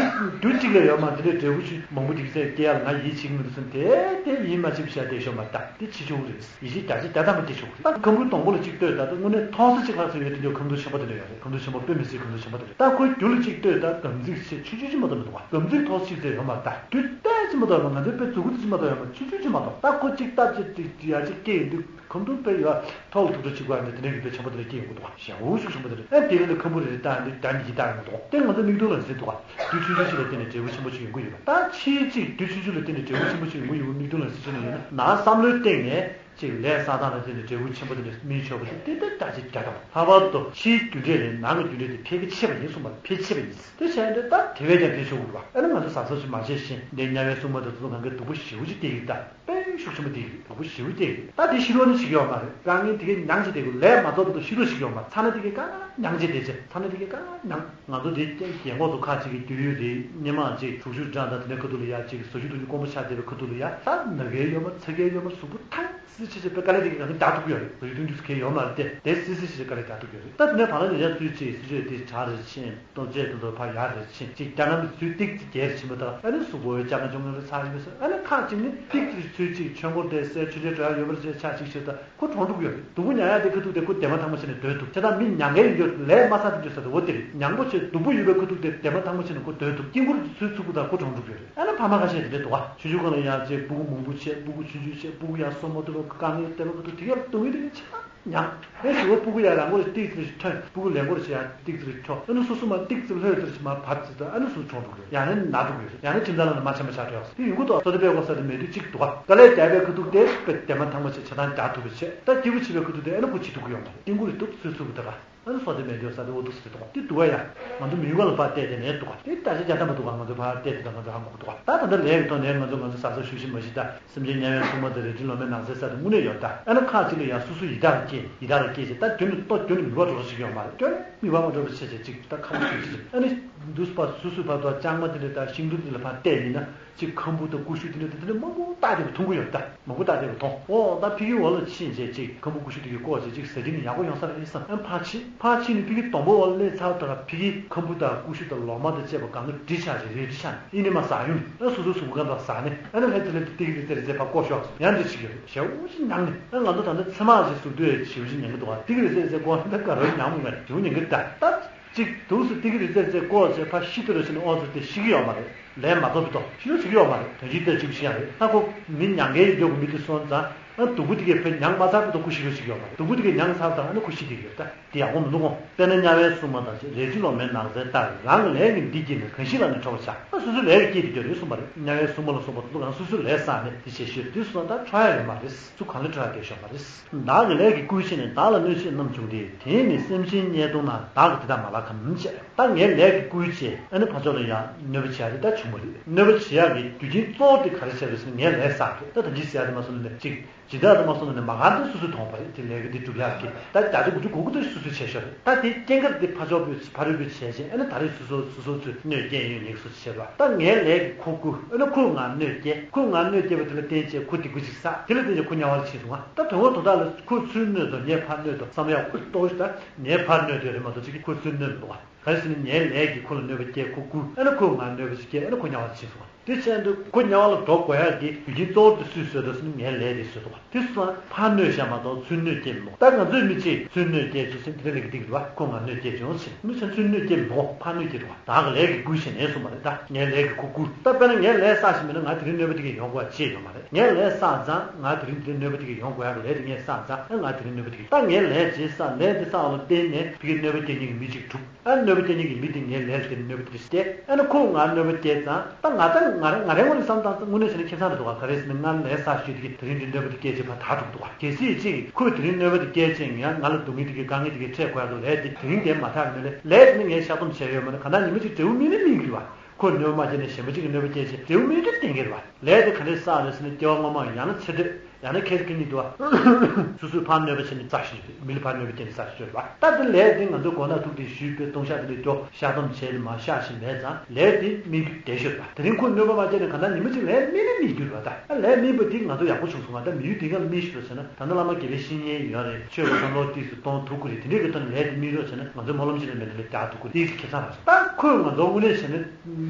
རྒྱུ་གཅིག་ལ་ཡོད་མ་དེ་འདྲའི་འབྲས་བུ་ཆུ་མང་པོ་དེ་གས་སྐྱེ་ཡག་ལ་ང་ཡིད་ཆེས་ཀྱི་མི་འདུག་བསམ། དེ་དེ་ཡིད་མ་ཆེས་པ་བྱས་བསྡད་ཤོག་མ། ད་དེ་བྱེད་ཆོག་གི་རེད། ཡིད་ཆེས་བརྒྱ་ཆ་བརྒྱ་ཐམ་པ་སྐྱེ་ཆོག་གི་རེད། ད་ཁམ་བུ་སྡོང་པོ་ལ་གཅིག་ལྟོས། ད་ལྟ་དངོས་གནས་མཐོང་ས་གཅིག་ལྷག་ཙམ་ཡོད་དེ་འདྲའི་ཁམ་བུ་ཆེན་པོ་དེ་འདྲ་ཡོད་རེད། ཁམ་བུ་ཆེན་པོ་དཔེ་མི་སྲིད། ཁམ་བུ་ཆེན་པོ་དེ་འདྲ། ད་ཁོའི་རྒྱུ་ལ་གཅིག་ལྟོས། ད་སྒམ་ཚིགས་ཆེ་ཆུང་ཆུང་ཅིག་མ་གཏོགས་མི་འདུག་བ། སྒམ་ཚིགས་མཐོ་ས་གཅིག་ཙམ་ཡོད་མ་རེད། ད་དུས་ཏོག་ཙམ་མ་གཏོགས་ཡོད་མ་རེད། ང་ཚོའི་དཔེ་མཛུ་གུ་དེ་ཙམ་མ་གཏོགས་ཡོད་མ་རེད། ཆུང་ཆུང་ཅིག་མ་གཏོགས། ད་ཁོ་གཅིག་བཏབ་བྱས་ཏེ་ཡར་གཅིག་སྐྱེས་ཡོང་དུས་ཁམ་བུ་དཔེ་ཡར་ཐོག་ལ་ཐུག་འགྲོ་གཅིག་པ་ནས་དེ་འདྲའི་གི་དཔེ་ཆེན་པོ་དེ་འདྲ་སྐྱེ་ཡོང་གི་འདུག་བ། ཞེ་པོ་ཤུགས་ཆེན་པོ་དེ་རེད། ཨེ་དེ་རིང་ལ་ཁམ་བུ་རེ་རེ་བཏགས་ཡོང་དུས་བརྒྱ་ཉིས་བརྒྱ་བཏགས་ཡོང་གི་འདུག་དེ་ང་ཚོ་མིག་མཐོང་ལ་གཟིགས་འདུག་བ། དུས་ཆུང་ཆུང་ཞིག་ལ་བརྟེན་ནས་འབྲས་བུ་ཆེན་པོ་ཞིག་ཡོང་གི་ཡོད་པ། ད་ཕྱིའི་གཅིག་དུས་ཆུང་ཆུང་ལ་བརྟེན་ནས་འབྲས་བུ་ཆེན་པོ་ཞིག་ཡོང་གི་ཡོད་པ་མིག་མཐོང་ལ་གཟིགས་བྱས་ནས་ཡོད་ན། ནང་བསམ་བློའི་སྟེང་ནས་གཅིག་ལས་བསགས་སྟངས་ལ་བརྟེན་ནས་འབྲས་བུ་ཆེན་པོ་དེ་འདྲ་སྨིན་ཆོག་པ་དེ་དེ་ལྟར་བརྒྱ་ཆ་བརྒྱ་དང་། ལྷག་པར་དུ་ཕྱིའི་རྒྱུ་འབྲས་ལས་ནང་གི་རྒྱུ་འབྲས་དེ་འཕེལ་གལ་ཆེ་བ་ཡིན་གསུངས་པ་རེད། འཕེལ་ཆེ་བ་ཡིན། དེ་བྱས་ན་ད་དེ་བས་ཀྱང་འཕེལ་ཆོག་གི་རེད་བ། ཨ་ནི་ང་ཚོ་གཟབ་གཟབ་ཞིག་མ་བྱས་བཞིན་འདི་དམྱལ་བའི་སྲུང་མ་དེ་ཚོ་གང་གའི་སྡུག་པོ་ཞེ་པོ་ཅིག་སྟེར་གི་རེད། ད་དཔེ་ཤུགས་ཆེན་པོ་སྟེར་གི་རེད། སྡུག་པོ་ཞེ་པོ་སྟེར་གི་རེད། ད་དེ་ཤི་རོགས་ནི་བྱེད་ཀྱི་ཡོད་མ་རེད། རང་ཉིད་དེ་གའི་མྱངས་བྱས་བསྡད་དགོས། ལས་མ་རྫོགས་བར་དུ་ཤི་རོགས་བྱེད་ཀྱི་ཡོད་མ་རེད། ཚ་ན་དེ་གའི་གང་མྱངས་བྱས་བསྡད་བྱས། ཚ་ན་དེ་གའི་གང་མྱངས། ང་ཚོ་དེ་རྒྱན་གོག་ཚོ་ཁ་ཅིག་གི་རྒྱུས་ཡོད་རེད། སྔོན་མ་ཅིག་དྲུག་ཅུ་གྲངས་དང་དེ་འདྲའི་ཁ་ཐུག་ལ་ཡ་ཅིག་ཟ་རྒྱུ་འཐུང་རྒྱུ་དཀོན་པོ་ཆགས་བསྡད་པའི་ཁ་ཐུག་ལ་ཡ། ད་ན་གའི་ཡོད་མ་རེད། ཚ་གའི་ཡོད་མ་རེད། གཟུགས་པོ་ཐང་སི་སི་བྱས་བྱས་དཀའ་ལས་དེ་གའི་ང་ཚོ་རྒྱག་ཐུབ་ཀྱི་ཡོད་རེད། ཟ་རྒྱུ་འཐུང་རྒྱུ་ཟེར་མཁན་ཡོད་མ་རེད་དེ། དེ་སི་སི་བྱས་བྱས་དཀའ་ལས་རྒྱག་ཐུབ་ཀྱི་ཡོད་རེད། ད་དེ་ནས་བར་ལ་ནས་ཡར་ཚུར་ཅིག་སི་ཅོས་དེ་གྲ་རེ་ཕྱིན། ལྟོ་ཆས་དེ་ཚོ་ཕར་ཡར་རེ་ཕྱིན། ཅིག་རྒྱ་གར་མི་ཚོས་ཏིག་ཙི་རྒྱས་རེ་ཕྱིན་པ་དང་། ཨ་ནི་གཟུགས་པོའི་ལྕགས་མ་ཅུང་ངུ་རེ་ཚ་ཞིག་རེད་ཟེར། ཨ་ནི་ཁག་ཅིག་ནི་ཏིག་ཙི་ཚུར་ཅིག་ཆོས་འཁོར་དེ་སེ་ཆུ་ཆེ་འགྲོ་ཡ་ཡོད་པ་རེད་ཟེར་ཆ་ཅིག་བྱས། ད་ཁོ་གྲོངས་འགྲོ་གི་ཡོད་རེད། སྡུག་པོ་མྱངས་ཡ་དེ་ཁ་ཐུག་དེ་ཁོ་དེ་མ་ཐང་མ་བྱས་ནས་སྡོད་ཐུབ། བྱས་ཙང་མི་མྱང་མཁན་ཡིན་རྒྱུ་ལས་མ་བསགས་ཐུབ་རྒྱུ་ཟེར་དེ་འོ་དེ་རེད། མྱང་པོ་བྱས་སྡུག་པོ་ཡོད་པའི་ཁ་ཐུག་དེ་དེ་མ་ཐང་མ་བྱས་ནས་ཁོ་སྡོད་ཐུབ། དཀྱིལ་འཁོར་དེ་ཚུར་ཚུགས་པ་དང་ཁོ་གྲོངས་འགྲོ་གི་ཡོད་རེད། ཨ་ནི་ཕ་མ་ཁ་ཤས་དེ་འདྲ་འདུག་ག་ཆུང་ཆུང་སྒང་ལ་ཡང་ཅིག་སྤུ་གུ་མང་པོ་བྱས། སྤུ་གུ་ཆུང་ཆུང་བྱས། སྤུ་གུ་ཡང་གསོ་མ་ཐུབ་པ། དཀའ་ངལ་དེ་མ་ཁ་ཐུག་དེ་ག་སྡུག་བསྔལ་དེ་ག་ཆགས། མྱང་། ཨེ་ཞུ་བ་སྤུ་གུ་ཡར་རང་མགོ་ལ་ཏིག་ཙི་ཐོན། སྤུ་གུ་ལས་མགོ་ལ་ཞིག་ཡར་ཏིག་ཙི་ཐོན། ཨ་ནི་སོ་སོ་མར་ཏིག་ཙི་ལྷོད་ཙམ་ཞིག་མར་བབས་ཙམ་དང་། ཨ་ནི་སོ་སོ་གྲོངས་འགྲོ་གི་རེད། ཡང་ན་ན་འགྲོ་གི་རེད། ཡང་ན་ཁྱིམ་ཚང་ནང་ལ་མ་འཆམ་པ་ཆགས་འགྲོ་ཡག་དེ་ཡོང་གི་འདུག་བསོད་བདེ་དཔལ་འཁོར་ས་དེ་མེད་དུས་གཅིག་འདུག་ག་དཀའ་ལས་རྒྱག་པའི་ཁ་ཐུག་དེ་དཔེ་དེ་མ་ཐང་མ་བྱས་ཆ་ཚང་རྒྱག་ཐུབ་པ་བྱས། ད་སྐྱིད་པོ་བྱེད་པའི་ཁ་ཐུག་དེ་ཨ་ནི་ཁོ་བྱེད་ཐུབ་ཀྱི་ཡོད་མ་རེད། དཀྱིལ་འཁོར་རེ་འདུག་ཚུར་ཚུར་གི་ད་ག་ཨ་ནི་བསོད་བདེ་མེད་དུས་ས་དེ་འོ་འདུག་ཟེར་འདུག་ག་དེ་འདུག་ག་ཡ། ང་ཚོ་མི་ཡུལ་ཁ་ལ་ཕར་བལྟས་ཏེ་ནས་འདུག་ག་དེ་ད་ཆ་རྒྱ་ཐམ་པ་འདུག་ག་ང་ཚོ་ཕར་བལྟས་ཏེ་ད་ང་ཚོ་ཧ་གོ་གི་འདུག་ག་ད་ད་ལྟ་ལས་ཀྱི་ཐོག་ནས་ང་ཚོ་ང་ཚོ་གཟབ་གཟབ་ཞུ་ཞིག་མ་ཞིག་ད། སེམས་ཅན་དམྱལ་བའི་སྲུང་མ་དང་རལ་གྲི་ལོ་མའི་ནགས་ཚལ་ས་དེ་དངོས་གནས་ཡོད་ད། ཨ་ནི་ཁག་ཅིག་ལ་ཡང་སོ་སོ་ཡི་དྭགས་ལ་སྐྱེས། ཡི་དྭགས་ལ་སྐྱེས་བྱས་ད་རྒྱུན་ནས་ལྟོ་རྒྱུན་ནས་མིད་པ་འགྲོ་རོགས་ཞིག་ཡོད་མ་རེད། རྒྱུན་ནས་མིད་པ་མ་འགྲོ་བ་བྱས་བྱས་ཅིག་ད་ཁ་མོ་ཞིག་ཅིག་ཨ་ནི་འདུག་སེ་ཕར་སོ་སོའི་བར་དུ་ལྕང་མ་དེ་འདྲ་དང་ཤིང་དུ་དེ་ལ་ཕར་བལྟས་ཡིན་ན་ཅིག་ཁམ་བུ་དང་ཀུ་ཤུ་དེ་འདྲ་དེ་འདྲ་མང་པོ་བཏགས་བསྡད་པ་མཐོང་གི་ཡོད་ད། མང་པོ་བཏགས་བསྡད་པ་མཐོང་། ཨོ་ད་ཕ་གི་འོག་ལ་ཕྱིན་བྱས་ཅིག་ཁམ་བུ་ཀུ་ཤུ་དེ་གི་བཀོག་བྱས་ཅིག་ཟ་རྒྱུ་ནི་ཡག་པོ་ཡོང་ས་རེད་བསམ། ཨ་ནི་ཕར་ཕྱིན། ཕར་ཕྱིན་ནས་ཕ་གི་སྡོང་པོ་འོག་ལ་སླེབས་ཚར་དུས་ཕ་གི་ཁམ་བུ་དང་ཀུ་ཤུ་དང་ལོ་མ་དང་བཅས་པ་གང་ག་འབྲི་ཆགས་བྱས་རལ་གྲི་ཆགས་ནས་ཨི་ནི་མ་ཟ་ཡོང་། ཨ་སོ་སོའི་གཟུགས་པོ་གང་དུ་ཟ་ནས། ཨ་ནི་ལྷ་དེ་ལྷ་དེ་ཏིག་རི་ཙེ་རི་ཙེ་ཕར་བཀོག་ཤོག་ཡང་འདི་བྱེད་ཀྱི་ཡོད་རེད། ཞེ་པོ་ཅིག་མྱངས་ནས། ཨ་ང་ཚོ་ད་ལྟ་ཚེར་མ་ཞིག་ཟུག་དུས་ཞེ་པོ་ཅིག་མྱང་གི་འདུག་ག་ཏིག་རི་ཙེ་རི་ཙེ་བཀོག་ན་ད་ག་རེ་མྱང་མི་ངན་ཞེ་པོ་མྱང་གི་ད་ད། གཅིག་འདུག་སེ་ཏིག་རི་ཙེ་རི་ཙེ་བཀོག་བྱས་ཕར་ཤི་དུས་ར་ཕྱིན་ནས་ཨོ་ཙི་དེ་ཤི་གི་ཡོད་མ་རེད། ལས་མ་རྫོགས་བར་དུ་ཤི་རོགས་བྱེད་ཀྱི་ཡོད་མ་རེད། དོན་གཅིག་ལྟ་གཅིག་པུ་ཤི་ཡག་རེད། ད་ཁོ་མི་མྱང་མཁན་ཡོད་དགོས་མི་དེ་སོང་ཙང་། ཨ་སྡུག་པོ་དེ་གས་ཕར་མྱང་མ་ཚར་བར་དུ་ཁོ་ཤི་རོགས་བྱེད་ཀྱི་ཡོད་མ་རེད། སྡུག་པོ་དེ་གས་མྱང་ཚར་ཙང་ཨ་ནི་ཁོ་ཤི་བསྡད་ཀྱི་ཡོད་རེད། ད་དེ་ཡག་པོ་མི་འདུག་གོ་དཔེར་ན་དམྱལ་བའི་སྲུང་མ་དང་བཅས་རལ་གྲི་ལོ་མའི་ནགས་ཚལ་ལྟར། རང་གི་ལས་ཀྱིས་འདི་བསྐྱེད་ནས། གང་ཞིག་ལ་ནི་ཁྲོ་བར་བྱ། ཨ་སོ་སོའི་ལས་ཀྱིས་བསྐྱེད་དེ་ཡོད་རེད་གསུངས་པ་རེད། དམྱལ་བའི་སྲུང་མ་ལ་སོགས་པ་དེ་ཚོ་གང་སོ་སོའི་ལས་བསགས་ནས་དེ་བྱེད་ཤོས་དེ་སོང་ཙང་ད་ཁྲོ་ཡག་ཡོད་མ་རེད། སུ་གང་ལ་ཁྲོ་ཡག་བསྡད་ཤོག་མ་རེད། བདག་གི་ལས་ཀྱིས་བསྐུལ་བྱས་ནས། བདག་ལ་གནོད་བྱེད་རྣམས་བྱུང་སྟེ། དེས་ནི་སེམས་ཅན་བརྙས་གཏོང་ན། བདག་གིས་དེ་དག་མ་ལགས་གམ་ཞེས། ད་ངའི་ལས་ཀྱིས་བསྐུལ་བྱས་ཨ་ནི་ཕར་ཕྱོགས་ལ་ཡང་གནོད་པ་བྱེད་ཡ་དེ་ད་བྱུང་བ་རེད། གནོད་པ་བྱེད་ཡག་གི་རྒྱུ་རྐྱེན་གཙོ་བོ་དེ་ག་རེ་བྱས་རེད་ཟེར་ན་ངའི་ལས་བསགས་རེད། ད་ད་ཅི་ཟེར་ཡ་དེ་མ་སོང་ནས་ཅིག་ཇི་ལྟར་དུ་མ་སོང་ནས་མ་གང་དེ་སོ་སོས་མཐོང་བ་རེད། དེ་ལས་ཀ་དེ་སྒྲུབ་ཡག་གི་ད་བརྒྱ་ཆ་དགུ་བཅུ་གོ་དགུ་དེ་སོ་སོས་བྱས་ཤོག་རེད། ད་དེ་རྐྱེན་ག་དེ་ཕར་ཕྱོགས་པོས་ཕ་རོལ་པོས་བྱས་བྱས་ཨ་ནི་ད་རེས་སོ་སོ་སོ་སོ་ཚོས་གནོད་སྐྱེལ་ཡོད་ཉེས་སོ་བྱས་པ། ད་ངའི་ལས་ཀྱིས་ཁོ་བསྐུལ། ཨ་ནི་ཁོས་ང་གནོད་སྐྱེལ། ཁོས་ང་གནོད་སྐྱེལ་བ་དེ་ལ་བརྟེན་བྱས་ཁོ་སྡིག་པ་ཅིག་བསགས། དེ་ལ་བརྟེན་བྱས་ཁོ་དམྱལ་བ་ལ་ཕྱིན་སོང་ང་། ད་དོན་དངོས་དོན་དག་ལ་ཁོས་ཚུར་གནོད་དང་ངས་ཕར་གནོད་དང་བསམ་ཡག་ཨུ་ཏོ་ཞིག་ད་ངས་ཕར་གནོད་དེ་རེད་མ་གཏོགས་ཅིག་ཁོས་ཚུར་གནོད་མི་འདུག་ག་ག་རེ་ཟེར་ན་ངའི་ལས་ཀྱིས་ཁོ་ལ་གནོད་པ་སྐྱེལ། ཁོ་བསྐུལ། ཨ་ནི་ཁོས་ང་གནོད་པ་ཞིག་སྐྱེལ། ཨ་ནི་ཁོ་དམྱལ་བ་ལ་ཕྱིན་སོང་ང་། དེ་བྱས་འདུག་ཁོ་དམྱལ་བ་ལ་འགྲོ་དགོས་ཡག་གི་རྒྱུ་རྐྱེན་གཙོ་བོ་དེ་སུས་བཟོས་འདུག་ཟེར་ན་ངའི་ལས་དེས་བཟོས་འདུག་ག་དེ་སོང་ཙང་ཕར་གནོད་བཞག་མ་གཏོགས་ཚུར་གནོད་སྐྱེལ་མི་འདུག་ད་ང་ཚོའི་མི་གཅིག་ཚུར་གནོད་སྐྱེལ་བྱས་ཟིན་དེ་ལས་ཀྱི་སྡིག་རེད་བ། ཁོས་ང་གནོད་སྐྱེལ་བྱུང་ཟེར། མི་ཚང་ཚུར་གནོད་སྐྱེལ་མི་འདུག་ཕར་གནོད་སྐྱེལ་འདུག་ག་བདག་གི་ལས་ཀྱིས་བསྐུལ་ཞེས་ནས་གསུངས་པ་རེད། ད་ངའི་ལས་ཀྱིས་ཁོ་བསྐུལ། ད་དཔེར་ན་ངས་ལས་བསགས་ཤིང་མིན་ན་ང་དེ་རིང་གནོད་པ་དེ་གས་ཡོང་དགོས་ཡག་ཅི་ཡང་ཡོད་མ་རེད། ངས་ལས་བསགས་ཙང་ང་དེ་རིང་འདིར་གནོད་པ་དེ་གས་ཡོང་དགོས་ཡག་གི་ལས་དེ་ངས་བསགས་ཙང་ཨ་ང་དེ་རིང་གནོད་པ་དེ་གས། ད་ངས་ལས་ཅིག་བསགས། ལས་དེ་བསགས་པ་ལ་བརྟེན་ནས་དེ་གས་གནོད་པ་སྐྱེལ་མཁན་གྱི་མི་གཅིག་གྲུབ། ཨ་གནོད་ གནོད་པ་སྐྱེལ་མཁན་གྱི་མི་དེ་ངའི་ལས་དེ་ནི་གནོད་པ་དེ་རེད་ཟེར་ཏེ། ཨ་ནི་ཁོས་ང་གནོད་པ་སྐྱེལ་ཙང་། ད་ང་ད་ང་རང་ང་རང་ངོས་ནས་བསམ་སྟངས་དངོས་གནས་བྱས་ན་ཁེ་བཟང་རེད་འདུག་ག་ག་རེ་ཟེར་ན་ང་ལས་བསགས་ཤོས་དེ་གིས་དེ་རིང་འདི་གནོད་པ་དེ་སྐྱེལ་བྱས་ཕར་དག་འདུག་ག་གལ་སྲིད་ཅིག་ཁོས་དེ་རིང་གནོད་པ་དེ་སྐྱེལ་བྱས་ང་ང་ལ་སྡུག་བསྔལ་དེ་གིས་དཀའ་ངལ་དེ་གིས་འཕྲད་དགོས་ཡག་གི་ལས་དེ་དེ་རིང་དེ་མ་དག་ནས་ལས་ལས་དེ་ནི་ངས་བཤགས་སྡོམ་བྱས་ཡོད་མ་རེད། གང་ལྟར་ཉི་མ་གཅིག་འབྲས་བུ་སྨིན་ན་སྨིན་གྱི་རེད་བ། ཁོས་གནོད་པ་མ་སྐྱེལ་ནས་གཞན་པ་གཅིག་གིས་གནོད་པ་སྐྱེལ་བྱས་འབྲས་བུ་སྨིན་རྒྱུ་གཏན་འཁེལ་རེད་བ། ལས་དེ་ག་འདྲས་བསགས་རེད་ཟེར་ན་སྐྱེ་བ་སྔོན་མ་ཡང་ན་ཚེ་འདས། ཡང་ན་ཁྱེད་ཀྱིས་ཉིད་དུ་བ། སོ་སོས་ཕར་གནོད་པ་བྱས་ནས་བསགས་ཤིག་རེད། མི་ལ་ཕར་གནོད་པ་བསྐྱལ་ནས་བསགས་ཤིག་རེད་བ། ད་དེ་ལས་དེ་ང་ཚོས་མགོ་ནག་ཐུག་དེ་ཞུས་པའི་ལྟུང་བཤགས་དེ་ལས་སྐྱོ་བཤགས་སྡོམ་བྱས་ནས་མ་བཤགས་ཤིག་མེད་ཙང་ལས་དེ་སྨིན་རྒྱུ་བསྡད་ཤོད་པ། དེ་རིང་ཁོས་གནོད་པ་མ་བསྐྱལ་ནས་གང་ལྟར་ཉི་མ་གཅིག་ལས་སྨིན་ནས་སྨིན་རྒྱུ་རེད་བ། ད་ལས་སྨིན་པ་དེ་ང་ཚོ་ཡག་པོ་བྱུང་སོང་ང་། ད་མི་ཡུལ་དེ་ག་ལ་སྨིན་ཤོད་ཟེར་ན། ད་ནི་བླ་མ་དགེ་བའི་བཤེས་གཉེན་ཡོད་རེད། ཆོས་ཀྱི་བསམ་བློ་ཏིས་སུ་གཏོང་ཐུབ་ཀྱི་རེད། དེ་འདྲའི་གི་ཐོག་ནས་ལས་དེ་སྨིན་རོགས་བྱས་ན་ང་ཚོའི་སྨོན་ལམ་ཅིག་ལ་མེད་ན་ལས་རྒྱག་ཐུབ་ཀྱི་རེད། དེ་གི་ཁེ་བཟང་རག་སོང་། ད་ཁོས་ང་ཚོ་དངོས་གནས་བྱས་ན།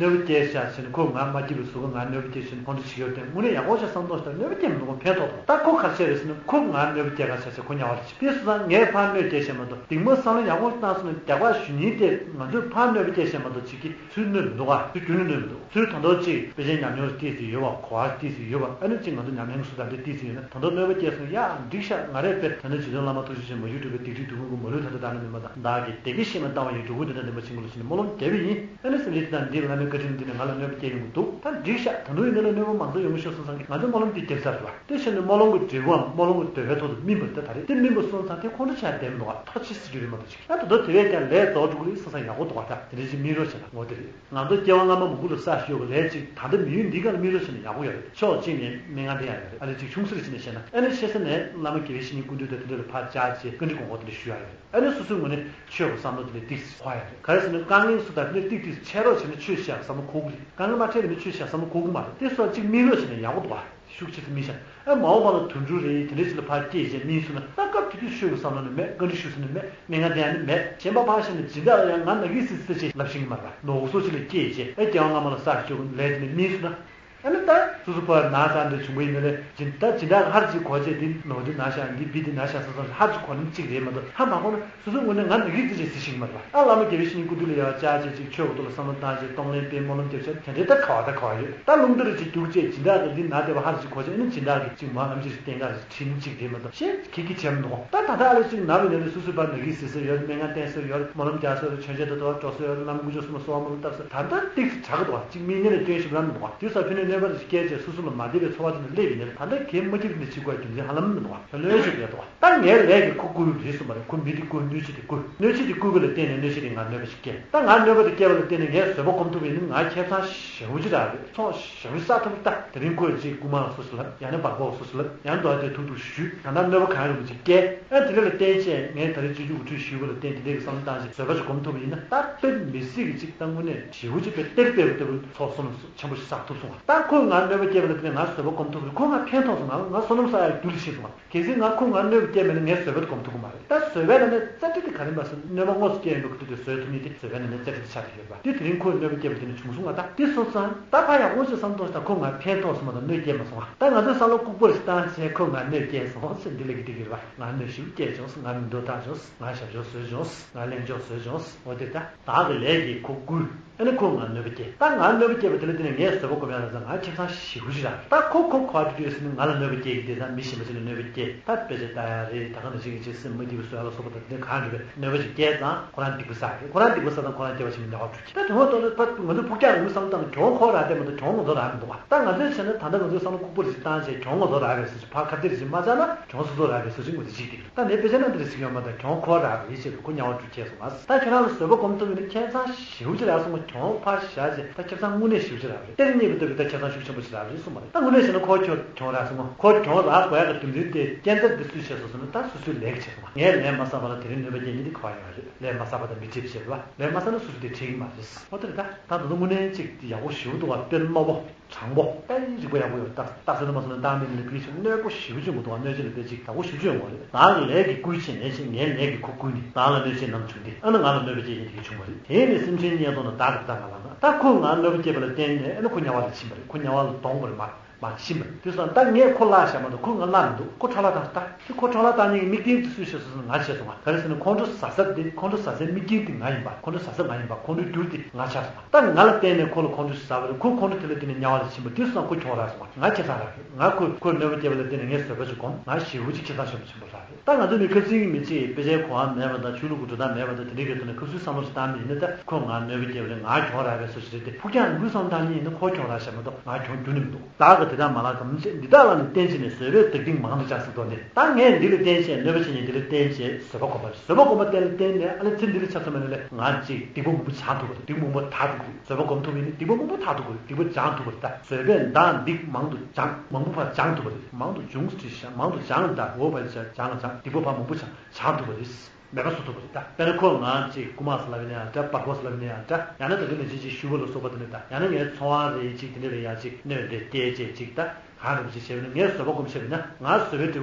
གནོད་པ་སྐྱེལ་བཞག་ཟེར་ནས་ཁོས་ང་མ་སྐྱིད་པའི་བཟོ་གི་ང་གནོད་པ་སྐྱེལ་བཞིན་ཁོང་ཁྲོ་བྱེད་ཡོད་དེ། དངོས་གནས་ཡག་པོ་ཞིག་བསམ་བློ་ཞིག་དང་གནོད་པ་སྐྱེལ་མི་འདུག་གོ། ཕན་ཐོགས་འདུག། ད་ཁོ་ག་རེ་བྱས་རེད་ཟེར་ན་ཁོ་ང་གནོད་པ་སྐྱེལ་ག་བྱས་ཟེར་ཁོ་དམྱལ་བ་ལ་ཕྱིན། དེ་སོང་ཙང་ངས་ཕར་གནོད་སྐྱེལ་བྱས་མ་གཏོགས། སྡིགས་དམོད་བསམ་བློ་ཡག་པོ་བཏང་སོང་ན་རྒྱག་པ་ཞུ་ཉེན་དེ་ང་ཚོས་ཕར་གནོད་པ་སྐྱེལ་བྱས་མ་གཏོགས་ཅིག་གིས་ཚུར་གནོད་མི་འདུག་ག་ཚུར་རྒྱུན་ནས་གནོད་མི་འདུག། ཚུར་ད་དུང་ཅིག་དཔེ་ཆའི་ཉམས་མྱོང་ཏོག་ཙམ་ཡོད་པ། གོ་བ་ཏོག་ཙམ་ཡོད་པ། ཨ་ནི་ཅིག་ང་ཚོ་ཉམས་ལེན་གྱི་བཟོ་ལྟ་འདི་ཏོག་ཙམ་ཡོད་ན། ད་དུང་གནོད་པ་སྐྱེལ་སོང་ཡ་འགྲིག་ཤག། ང་རས་དཔེར་ད་ནི་རྗེ་བཙུན་བླ་མ་ཐུགས་རྗེ་ཆེན་མོ་ཡུལ་གྲུབ་པའི་སྡིག་སྒྲིབ་སྡུག་བསྔལ་གྱི་མ་ལུས་ད་ལྟ་བདག་ནི་མི་མ་དང་བདག་གིས་བདེ་སྐྱིད་ཤེས་ན་བཏང་བ་ཡིན། གྲོགས་པོ་འདི་དང་ལྡན་པ་ཆེན་པོ་ལ་ཕྱིན་ནས་སྨོན་ལམ་རྒྱབ་པ་ཡིན། ཨ་ནི་སེམས་ཅན་འདི་དང་འདི་ལ་གནོད་པ་སྐྱེལ་ཡོང་གི་འདུག། ད་འགྲིག་ཤག། ད་དུང་ཡིན་ན་ལ་གནོད་པ་མང་ཙམ་ཡོང་གི་ཤོག་བསམ་བསམ་གྱིས་ང་ཚོའི་སྨོན་ལམ་འདི་བརྒྱབ་ཚར་རེད་བ། དེ་བྱས་ནས་སྨོན་ལམ་གྱི་འབྲས་བུའམ་སྨོན་ལམ་གྱི་འདོད་པའི་ཐོག་ཏུ་སྨིན་པ་དེ་ད་རེད། དེ་སྨིན་པ་སོང་ཙང་དེ་ཁོང་ཁྲོ་ཆགས་བསྡད་མི་འདུག་བ། ཐོག་ཅི་སྲིད་རྒྱུ་རེད་མ་གཏོགས་ཅིག། ད་ད་དུང་དེ་བས་ཀྱང་ལས་རྫོགས་འགྲོ་གི་རེད་བསམ་བསམ་ཡག་པོ་འདུག་བ། ད་དེ་འདྲ་ཅིག་སྨིན་རོགས་བྱས་ན་ངོ་དེ་རེད། ང་ཚོ་སྐྱེ་བ་སྔ་མ་མང་པོ་ལ་བསགས་ཡོད་པའི་ལས་ཅིག་ད་ལྟ་མི་ཡུལ་འདི་ག་ལ་སྨིན་རོགས་བྱས་ན་ཡག་པོ་ཡོད་རེད། ཕྱོགས་གཅིག་ནས་སྨན་ཁང་བསྟེན་ཡག་ཡོད་རེད། ཨ་ནི་ཅིག་ཆུང་ཟེར་ཅིག་ནས་བཤད་ན། ཨ་ནི་ཆེ་ས་ནས་བླ་མ་དགེ་བའི་བཤེས་གཉེན་སྐུ་མདུན་དང་དེ་འདྲ་ལ་ཕར་བཅར་བྱས་བཀའ་འདྲི་དགོངས་སྐོར་དེ་འདྲ་ཞུ་ཡག་ཡོད་རེད། ཨ་ནི་སོ་སོའི་ངོས་ནས་ཆོས་ཀྱི་བསམ་བློ་དེ་འདྲ་ཏོག་ཙམ་འཁོར་ཡག་རེད། ག་རེ་ཟེར་ན་དཀའ་ངལ་སུ་དང་དེ་འདྲ་ཏོག་ཙམ་འཕྲད་རོགས་བྱས་ན་ཆོས་བཤད་བསམ་བློ་འཁོར་གི་རེད། དཀའ་ངལ་མ་འཕྲད་པ་ཡིན་ན་ཆོས་བཤད་བསམ་བློ་འཁོར་གི་མ་རེད། དེ་སོགས་གཅིག་སྨིན་རོགས་བྱས་ན་ཡག་པོ་འདུག་བ། ཤུགས་ཆེ་ཙམ་སྨིན་ཤག། ཨ་མ་འོངས་པ་ལ་དུད་འགྲོ་རེད་དེ་འདྲ་ཞིག་ལ་ཕར་སྐྱེས་བྱས་སྨིན་སོང་ན། ད་སྐབས་དེ་དུས་ཆོས་ཀྱི་བསམ་བློ་ནི་མེད། བཀའ་འདྲི་ཞུ་ས་ནི་མེད། སྨན་ཁང་བསྟེན་ཡག་ནི་མེད། གཞན་པ་ཕར་བཞག་ནས་སྦྱིན་བདག་ལ་ཡང་ང་ན་གི་སི་སི་ཅེས་ལབ་ཤེས་ཀྱི་མ་རེད་པ། ནོར་སོ་ཅིག་ལ་སྐྱེས་བྱས་ཨ་སྐྱེ་བ་སྔ་མ་ལ་བསགས་ཆོག་གི་ལས་དེ་ནི་སྨིན་སོང་ན། ཨ་ནི་ད་སོ་སོ་ཕར་ན་ཚ་འདི་བྱུང་བ་ཡིན་ན་ལས་སྦྱིན་ད་སྦྱིན་བདག་གི་ཧར་ཅིག་གོ་བྱས་འདི་ནོར་འདི་ན་ཤག་འདི་བི་འདི་ན་ཤག་བསམ་བསམ་ཧར་ཅིག་གོ་ནི་གཅིག་རེད་མ་གཏོགས། ཧ་མ་གོ་ན་སོ་སོའི་ངོས་ནས་ང་ན་གི་སི་ཅེས་ཟེར་ཤེས་ཀྱི་མ་རེད་པ། ཨ་བླ་མ་དགེ་བའི་བཤེས་གཉེན་སྐུ་མདུན་ལ་ཡར་བཅར་བྱས་ཅིག་ཆོས་ཀྱི་ཐོག་ལ་བསམ་བློ་བཏང་བྱས་གཏོང་ལེན་སྤེལ་སྨོན་ལམ་རྒྱབ་བྱས་དེ་འདྲའི་ད་ག་བ་ད་ག་བ་ཡོད། ད་རླུང་རྟ་རེ་ཅིག་རྒྱུག་བྱས་སྦྱིན་བདག་གི་འདི་ན་བསྡད་པ་ཧར་ཅིག་གོ་བྱས་ཨ་ནི་སྦྱིན་བདག་གི་ཅིག་མ་ལམ་ཅིག་བསྟན་ག་རེ་ཁྲིད་ནི་གཅིག་རེད་མ་གཏོགས་གཞན་གྱིས་གིས་བྱས་མི་འདུག། ད་ད་ལྟ་ཨ་ལས་ཅིག་ན་བའི་ནད་ལས་སོ་སོའི་བར་ན་གི་སི་སི་ཡོད། སྨན་ཁང་བསྟེན་སྲོལ་ཡོད། སྨོན་ལམ་རྒྱག་སྲོལ་ཡོད། མཆོད་མཇལ་དུ་འགྲོ་སྲོལ་ཡོད། བླ་མ་དཀོན་མཆོག་གསུམ་ལ་གསོལ་བ་སྨོན་ལམ་བཏབ་སྲོལ། ད་ལྟ་ཏིག་ཙམ་དྲག་གི་འདུག་བ། ཅིག་མིག་སྔུན་ལ་སྐྱོན་ཞིག་རང་མི་འདུག་བ། དུས་སང་ཕི་ནས་གནོད་པ་རེ་ཞིག་བསྐྱལ་བྱས་སོ་སོ་ལ་མ་བདེ་བའི་ཚོར་བ་དེ་འདྲ་སླེབས་ཡིན་ནའི་ད་ལྟ་གའི་མ་སྐྱིད་པ་འདི་བྱེད་དགོས་རྒྱུ་མཚན་ཧ་ལམ་མི་འདུག་བ། ད་གནོད་བྱེད་རེད་འདུག་བ། ད་ངའི་ལས་ཀྱིས་ཁོ་བསྐུལ་བ་རེད་གསུངས་པ་རེད། ཁོ་མི་འདི་བསྐུལ། གནོད་བྱེད་འདི་བསྐུལ། གནོད་བྱེད་འདི་བསྐུལ་བ་ལ་བརྟེན་ནས་གནོད་བྱེད་འདི་ང་གནོད་པ་ཞིག་བསྐྱལ། ད་ང་གནོད་པ་དེ་བསྐྱལ་བ་ལ་བརྟེན་ནས་ངས་བཟོད་པ་སྒོམ་ཐུབ་པ་ཡིན་ན་ང་ཁེ་བཟང་ཞེ་པོ་ཅིག་རག་རེད། ཚོགས་ཞེ་པོ་བསགས་ཐུབ། ད་དེ་རིང་ཁོས་ཅིག་རྐུན་མ་ལ་སོ་སོ་ལབ། ཡང་ན་འབག་འབོག་སོ་སོ་ལབ། ཡང་ན་མདོ་སྡེ་ཐུག་ཐུག་ཞུས། ད་ལྟ་གནོད་པ་གང་ཡང་མི་བྱེད་སྐད། ཨ་དེ་འདྲ་ལ་བརྟེན་བྱས་ངས་ད་རེས་སྤྱོད་འཇུག་དབུ་ཁྲིད་ཞུས་པ་ལ་བརྟེན་དེ་འདྲའི་གི་བསམ་བློ་བཏང་བྱས་བཟོད་པ་ཞིག་སྒོམ་ཐུབ་པ་ཡིན་ན་ད་དཔེ་མི་སྲིད་ཀྱི་ཅིག་ད་དངོས་གནས་ཞེ་པོ་ཅིག་དཔེ་གཏེར་དཔེ་བ་ལྟ་བུ་ཚོགས་བསོད་ནམས་ཆེན་པོ་ཞིག་བསགས་ཐུབ་སོང་བ། ད་ཁོས་ང་གནོད་པ་བསྐྱལ་བ་ལ་བརྟེན་ནས་ང་བཟོད་པ་སྒོམ་ཐུབ་པ་རེད། ཁོས་ང་ཕན་ཐོགས་སོང་། ང་ང་བསོད་ནམས་བསགས་ཡག་རྒྱུ་ལ་ཤེས་སོང་བ། གལ་སྲིད་ང་ཁོས་ང་གནོད་པ་བསྐྱལ་མེད་ན་ངས་བཟོད་པ་དེ་སྒོམ་ཐུབ་ཀྱི་མ་རེད། ད་བཟོད་པའི་ནང་ནས་རྩ་འགྲིག་དེ་ག་རེ་ཡིན་པ་ཟེར་ན་གནོད་པ་དངོས་སུ་བསྐྱལ་ཡོང་དུས་ཁོ་དེ་བཟོད་ཐུབ་མཁན་དེ་བཟོད་པའི་ནང་ནས་རྩ་འགྲིག་དེ་ཆགས་བསྡད་ཡོད་པ། དེ་དེ་རིང་ཁོས་གནོད་པ་བསྐྱལ་བ་དེ་ནི་བྱུང་སོང་ང་། ད་དེ་སོང་ཙང་ད་ཕར་ཡག་པོ་ཅིག་བསམ་བློ་བཏང་། ད་ཁོས་ང་ཕན་ཐོགས་སོང་མ་གཏོགས་གནོད་བསྐྱལ་མ་སོང་ང་། ད་ང་ཚོས་བསམ་བློ་ལྐུགས་པ་ཞིག་བཏང་བྱས་ཁོས་ང་གནོད་བསྐྱལ་སོང་ཟེར་འདི་ལ་གི་འགྲིག་གི་རེད་པ། ང་གནོད་ཞེ་པོ་བསྐྱལ་བྱུང་། ང་མིང་འདོན་བཏང་བྱུང་། ང་ཞབས་ཞུ་བཟོས་བྱུང་། ང་གླེང་ཕྱོགས་བཟོས་བྱུང་། འོ་དེ་ད་བདག་གི་ལས་ཀྱིས་ཁོ་བསྐུལ། ཨ་ནི་ཁོས་ང་གནོད་པ་བསྐྱལ། ད་ང་གནོད་པ་བསྐྱལ་བ་དེ་ལ་བརྟེན་ནས་ངས་བཟོད་པ་སྒོམ་ཡག་ལ་ང་ཁེ་བཟང་ཞེ་པོ་ཅིག་རག་རེད། ད་ཁོ་ཁོ་ག་བ་དུས་དུས་ཟེར་ནས་ང་ལ་གནོད་པ་སྐྱེལ་གྱི་བསྡད་ཙང་མི་གཞན་པ་ཅིག་ལ་གནོད་པ་སྐྱེལ། ད་དཔེ་ཆ་ལྟ་ཡག་རེད། ད་ག་ནང་བཞིན་གྱི་ཅིག་སེམས་མ་སྐྱིད་པ་བཟོ་ཡག་ལ་སོགས་པ་དང་དེ་གང་འདྲ་བའི་གནོད་པ་ཅིག་སྐྱེལ་ཙང་ཁོ་རང་སྡིག་པ་བསགས་རེད། ཁོ་རང་སྡིག་པ་བསགས་ཙང་ཁོ་རང་སྐྱེ་བ་ཕྱི་མ་ཉེས་པ་འགྲོ་གི་རེད། ད་དེ་འོ་ཐོག་ནས་ཕ་ང་ཚོ་ཕུགས་རྒྱང་རིང་པོ་བསམ་བཏང་ན་གྱོང་ཁོ་རག་བསྡད་མ་གཏོགས་གྱོང་ང་ཚོ་རག་མི་འདུག་བ། ད་ང་ཚོས་བྱས་ན་ད་ལྟ་ང་ཚོས་བསམ་བློ་ལྐུགས་པ་རེ་ཞིག་བཏང་བྱས་གྱོང་ང་ཚོ་རག་རེད་ཟེར་ཞིག་ཕར་ཁ་གཏད་རེ་ཞིག་མ་བཅག་ན་གྱོང་སོ་སོ་རག་རེད་ཟེར་ཞིག་ངོས་འཛིན་བྱེད་ཀྱི་འདུག། ད་ངས་དཔེ་ཆ་ནང་དེ་འདྲ་གཟིགས་ཡོད་མ་གཏོགས་གྱོང་ཁོ་རག་རེད་ཟེར་ཁོ་ཉེས་པ་འགྲོ་ཁྱེར་སོང་ང་། ད་ཁྱེད་རང་ལ་བཟོད་པ་སྒོམ་ཐུབ་ཡིན་ན་ཁྱད་མཚར་ཞེ་པོ་ཅིག་རག་སོང་ང་། གྱོང་ཕར་བཞག་བྱས་ད་ཁྱད་མཚར་དངོས་གནས་ཞེ་པོ་ཅིག་རག་རེད། གཏེར་རྙེད་པ་ལྟ་བུའི་ད་ཁྱད་མཚར་ཤུགས་ཆེན་པོ་ཞིག་རག་རེད་གསུངས་པ་རེད། ད་དངོས་གནས་བྱས་ན་ཁོ་ཁྱོད་གྱོང་རག་སོང་ང་། ཁོ་གྱོང་རག་དགོས་ཡག་གི་རྒྱུ་མཚན་དེ་རྐྱེན་རྩ་དེ་སུས་བྱས་སོང་ཟེར་ན་ད་སོ་སོའི་ལས་ཀྱིས་བྱས་སོང་ང་། ངས་ལས་མ་བསགས་པ་ལ་དེ་རིང་གནོད་པ་སྐྱེལ་མཁན་དེ་ག་པར་ཡོང་བ་རེད། ལས་མ་བསགས་པ་དང་མི་འཕྲད་པ་བྱས་པ། ལས་མ་བསགས་ན་སོ་སོ་དེ་འཕྲད་ཀྱི་མ་རེད། འོ་དེ་རེད། ད་ད་དུང་དངོས་གནས་ཅིག་ཡག་པོ་ཞེ་པོ་འདུག་བ། དཔེ་དམའ་བོ། དྲང་པོ། ད་ཡིན་རིག་པ་ཡག་པོ་ཡོད། རྟགས་རྟགས་ཟེར་ན་མ་སོང་ན་རྟགས་མེད་ནས་ཕི་ཆུ་གནོད་པོ་ཞེ་པོ་ཅིག་མི་འདུག་བ། གནོད་བྱེད་ལ་དཔེ་ཅིག་ཡག་པོ་ཞེ་པོ་ཅིག་ཡོང་བ་རེད། བདག་གི་ལས་ཀྱིས་བསྐུལ་བྱས་ནས་ཅིག་ངའི་ལས་ཀྱིས་ཁོ་བསྐུལ་ནས་བདག་ལ་གནོད་བྱེད་རྣམས་བྱུང་སྟེ། ཨ་ནི་ང་ལ་གནོད་པ་སྐྱེལ་མཁན་དེ་གིས་བྱུང་བ་རེད། དེ་ནས་སེམས་ཅན་དམྱལ་དུ་ན་བདག་གིས་བདག་ང་ལ་ན། ད་ཁོས་ང་གནོད་པ་སྐྱེལ་བ་ལ་བརྟེན་ནས་ཨ་ནི་ཁོ་དམྱལ་བ་ལ་ཕྱིན་པ་རེད། ཁོ་དམྱལ་བ་ལ་དོང་པ་རེད་མ། མ་ཕྱིན་པ་རེད། དེ་སོང་ད་ངས་ཁོ་བརླག་བཞག་མ་གཏོགས་ཁོ་ང་བརླག་མི་འདུག་ཁོ་ཁྲག་བརླག་བཏང་ད། དེ་ཁོ་ཁྲག་བརླག་བཏང་ནས་དམིགས་རྟེན་དེ་སུས་བྱས་སོང་ཟེར་ན་ང་བྱས་སོང་ང་། ག་རེ་ཟེར་ན་ཁོང་ཁྲོ་ཟ་ས་དེ་ཁོང་ཁྲོ་ཟ་སའི་དམིགས་རྟེན་དེ་ང་ཡིན་པ། ཁོང་ཁྲོ་ཟ་ས་ང་ཡིན་པ། ཁོང་ཁྲོའི་རྒྱུ་དེ་ང་ཆགས་སོང་ད། ང་ལ་བརྟེན་ནས་ཁོ་ལ་ཁོང་ཁྲོ་ཞིག་ཟ་བ་རེད། ཁོ་ཁོང་ཁྲོ་དེ་ལ་བརྟེན་ནས་དམྱལ་བ་ལ་ཕྱིན་པ། དེ་སོང་ཁོ་གྱོང་རག་སོང་ང་། ང་ཁྱད་མཚར་རག་རེད། ང་ཁོ་ཁོས་གནོད་པ་བསྐྱལ་བ་ལ་བརྟེན་ནས་ངས་བཟོད་པ་ཞིག་སྒོམ། ང་ཞེ་པོ་ཅིག་ཁྱད་མཚར་ཤོར་ཆེན་པོ་རག་རེད། ད་ང་ཚོ་མི་ཁ་སང་གི་མི་གཅིག་དཔེ་ཆའི་གོ་བ་མེད་པ་དང་ཆོས་ལུགས་ཀྱི་འགྲོ་སྟངས་མེད་པ་དང་དེ་འདྲའི་གི་ཐོག་ནས་ཁ་སང་བསམ་བློ་ཞིག་བཏང་ནས་ཡིན་ན། ད་ཁོས་ང་གནོད་པ་བསྐྱལ་བ་རེད། ང་གྱོང་རག་པའི་བཟོ་ཞིག་རེད་དེ། ཕུགས་རྒྱང་རིང་པོའི་བསམ་བློ་བཏང་ནས་ཡིན་ན་ཁོ་གྱོང་རག་བཞག་མ་གཏོགས་ང་གྱོང་རྒྱུ་ནི་མི་འདུག་བདག་གིས་དེ་དག་མ་བརླག་གམ། འདི་དག་ལ་ནི་བརྟེན་བྱས་ནས་བཟོད་པས་བདག་སྡིག་མང་དུ་བྱ་ཟེར་དོན་ནི། ད་ངས་འདི་ལ་བརྟེན་བྱས་གནོད་པ་བྱེད་མཁན་འདི་ལ་བརྟེན་བྱས་བཟོད་པ་སྒོམ་པ་རེད། བཟོད་པ་སྒོམ་པ་དེ་ལ་བརྟེན་ནས་ཨ་ནི་ཚེ་འདི་ལ་ཆ་མཚོན་པ་ཡིན་ན་ལས་ང་ཅིག་སྡིག་པ་མང་པོ་སྦྱང་ཐུབ་པ་རེད། སྡིག་པ་མང་པོ་དག་ཐུབ་པ་རེད། བཟོད་པ་སྒོམ་ཐུབ་པ་ཡིན་ན་སྡིག་པ་མང་པོ་དག་ཐུབ་པ་རེད། སྡིག་པ་སྦྱང་ཐུབ་པ་རེད། ད་བཟོད་པས་བདག་སྡིག་མང་དུ་སྦྱང་། མང་པོ་ཕར་སྦྱང་ཐུབ་པ་རེད། མང་དུ་སྦྱོང་ཞེས་བྱ། མང་དུ་སྦྱང་ད་འོ་བ་བྱ་སྦྱང་ལ་སྦྱང་། སྡིག་པ་ཕར་མང་པོ་སྦྱང་སྦྱང་ཐུབ་པ་རེད། མེད་པ་བཟོ་ཐུབ་པ་རེད་ད། དཔེར་ན་ཁོ་ང་ཅིག་རྐུ་མ་ཟེར་ལབ་ཡིན་ན་ཡང་འདྲ། སྦར་ཀོ་ཟེར་ལབ་ཡིན་ན་ཡང་འདྲ། ཡང་ན་ད་གིན་ནས་ཅིག་ཅིག་ཤུ་གུ་ལ་སོགས་པ་དེ་འདྲ་ད། ཡང་ན་ངའི་འཚོ་བ་རེད་ཅིག་དེ་འདྲ་ལ་ཡང་ཅིག་གནོད་འདྲེ་བསྐྱལ་བྱས་ཅིག་ད། གང་འདྲ་པོ་ཅིག་བྱས་པ་ན་ངས་བཟོད་པ་སྒོམ་བྱས་པ་ན་ང་བཟོད་པའི་འབྲས་